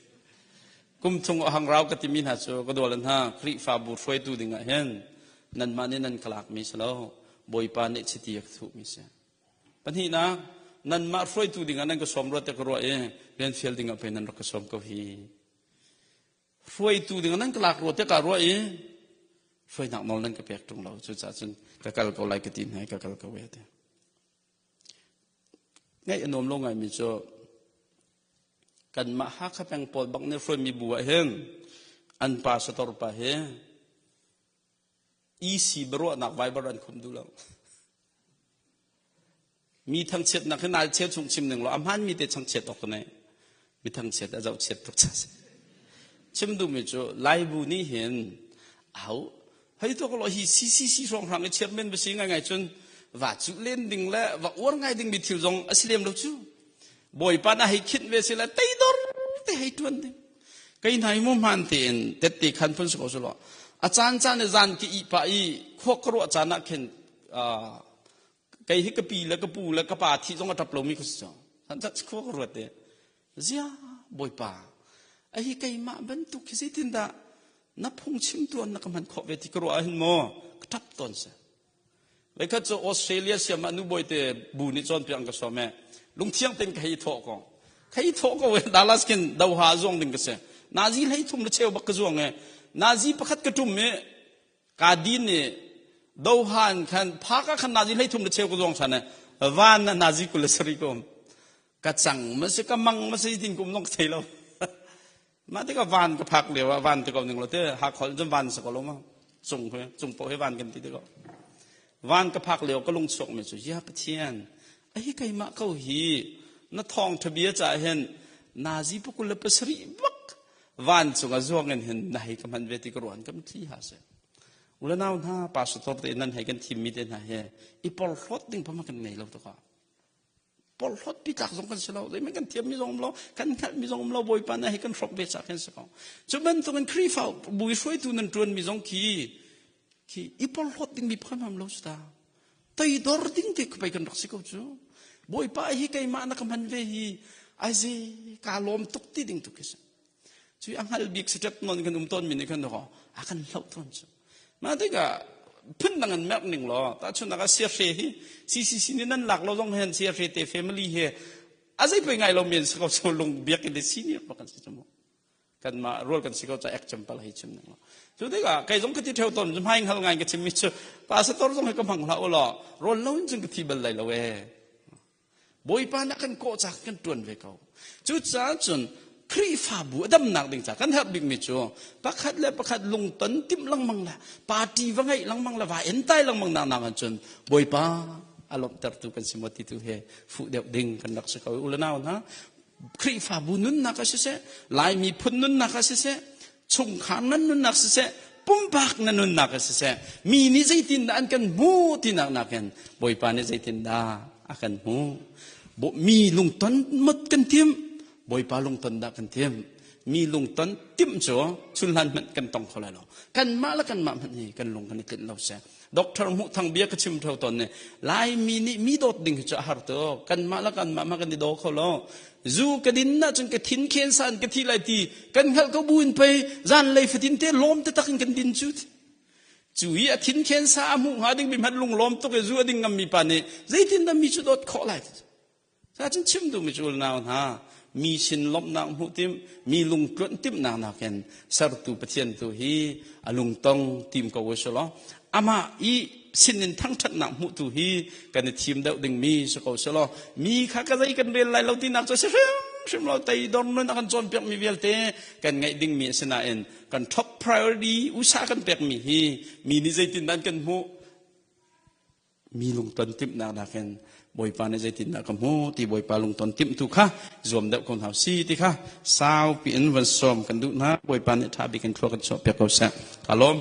Kum chung a hang rau ka timi hna cu ka dual hna Khrihfabu hruaitu ding ah hin nanmah nih nan ka lakmi si lo Bawipa nih chiti a ka thuhmi si. Pahnihnak, nanmah hruaitu dingah nan ka sawm rua tiah ka ruah i rian fial dingah pei nan rak ka sawm ko hi. Hruaitu dingah nan ka lak rua tiah ka ruah i hruainak nawl nan ka pek ṭung lo. Cucaah cun ka kal ko lai ka ti hna i ka kal ko ve ti. Ngaih a nuam lo ngaimi cu kanmah Hakha peng pawl bak nih hruaimi bu ah hin an pa sator pa hi EC biaruahnak Viber an khum duh lo. Mi thangchiatnak hi nal cheu chung chim ning law a hmaanmi te changchiat awk ne. Mi thangchiat a zohchiat tuk cha si. Chim duhmi cu Laibu nih hin au hei to ko hi CCC hrawng hrang i chairman ba si ngai ngai cun va cu len ding le va uar ngai ding mi thil zong a si lem lo cu. Bawipa na hei khinh ve si le teidor te hei tuan ding. Kei hna hi mu hmaan tein tette khan phun si ko su law a caan caan i zan ki ih pah i khua ka ruah caan ah khin kei hi ka pi le ka pu le ka pa thi zong a ṭap lomi ka si cang. Khua ka ruat te zia bawipa a hi keimah bantuk hi zeitindah na phungchim tuan na ka hman khawh ve ti ka ruah ah hin maw ka ṭap tawn si. Voikhat cu Australia siam ah nubawi te bu nih cawnpiak an ka sawm e. Lungthiang tein ka hei thawh ko. Ka hei thawh ko e. Dallas khin Doha zuang ding ka si. Nazi hlei thum le cheu bak ka zuang e. Nazi pakhat ka tum i ka din i Doha in khan phak ah khan nazi hlei thum le cheu ka zuang than e. Van na nazi 27 ka um. Ka cang ma si ka mang ma si tin kum nong thei lo. Mah tikah van ka phak lio ah van ti ko ning lo te Hakha cun van si ko lo ma cung he cung paoh hi van kan ti ti ko. Van ka phak lio ka lung chuak mi cu ya Pathian a hi keimah ko hi na thawng thabia ca hin nazi pakul le pasarih bak van cung a zuang in hin na hei ka hman ve ti ka ruan kam thli ha se ulanau hna pastor te nan hei kan thim mi te hna he i porhlawt ding pama kan nei lo to ka porhlawt pi tlak zong kan si lo zeihmanh kan thiammi zong um lo kan hngalhmi zong um lo bawipa na hei kan hrok ve ca khin si ko cu bantukin Khrihfa bu i hruaitu nan ṭuanmi zong khi khi i porhlawt dingmi pakhat hmanh lo si ta toidor ding te pei kan rak si ko cu bawipa hi keimah na ka hman ve hi aize ka lawm tuk ti ding tu khi si Cui a hngal bik step non kan um tawn mi nih khan a kan hloh tawn cu. Mah tikah phun dang an merh ning law tahchunhnak ah siahre hi CCC nih nan lak lo zong hen siahre te family he a zei poi ngai lo men si ko so lung biak in senior bak kan si cu mu kanmah rual kan si ko ca example hei chim ning law cu tikah kei zong ka ti theo tawn hmai hngal ngai ka chim mi cu pastor zong hi ka hmang hlah u law rawl lo in cun ka thi bal lai lo e Bawipa nih a kan kawh caah kan ṭuan ve ko. Cucaah cun Khrihfabu a damnak ding caah kan herh bikmi cu pakhat le pakhat lungton timh lengmang le party va ngeih lengmang le va entai lengmang nak nak cun Bawipa a lawmhtertu kan si maw ti tu he fuh deuh ding kan rak si ko. U le nau hna Khrihfabu nunnak ah siseh, Laimi phun nunnak ah siseh, chungkhar nan nunnak siseh, pumpak na nunnak ah siseh, mi nih zeitindah an kan hmuh tinak nakin Bawipa nih zeitindah a kan hmuh. Mi lungton mot kan tim, Bawipa lungton dah kan tim. Mi lungton timh cu chunhlan hmanh kan tong kho lai lo. Kanmah le kanmah hmanh hi kan lung kan i tlinh lo seh. Doctor Hmuh Thang bia ka chim theo tawn ne Laimi nih mi dawt ding hi cu a har tuk kanmah le kanmah ma kan i daw kho lo zu ka din na cun ka thin khen san ka thi lai ti kan hngalh ko bu in pei zan lei fatin te lawm te tak in kan din cu. Cu i a thinkhen sa a hmuh hnga ding mi hmanh lunglawm tuk i zu a ding ngammi pa nih zeitindah mi cu dawt khawh lai? Cun chim duhmi cu nau hna, mi sin lawmhnak hmuh tim, mi lungtluanh timhnak nakin sertu Pathian tu hi a lungtong tim ko u selaw amah i sinin thangṭhatnak hmuh tu hi kan i thim deuh dingmi si ko selaw mi kha ka zei kan rel lai lo tinak cu si hrimhrim lo. Teidor nun a kan cawnpiakmi vialte kan ngaih dingmi a si nain kan top priority usa kan pekmi hi mi nih zeitindah an kan hmuh, mi lungton timhnak nakin Bawipa nih zeitindah ka hmu ti Bawipa lungton timh tu kha zuam deuh ko hna si ti kha saupi in van sawm kan duh hna. Bawipa nih ṭha bik in thlua kan chuah piak ko seh. Ka lawm.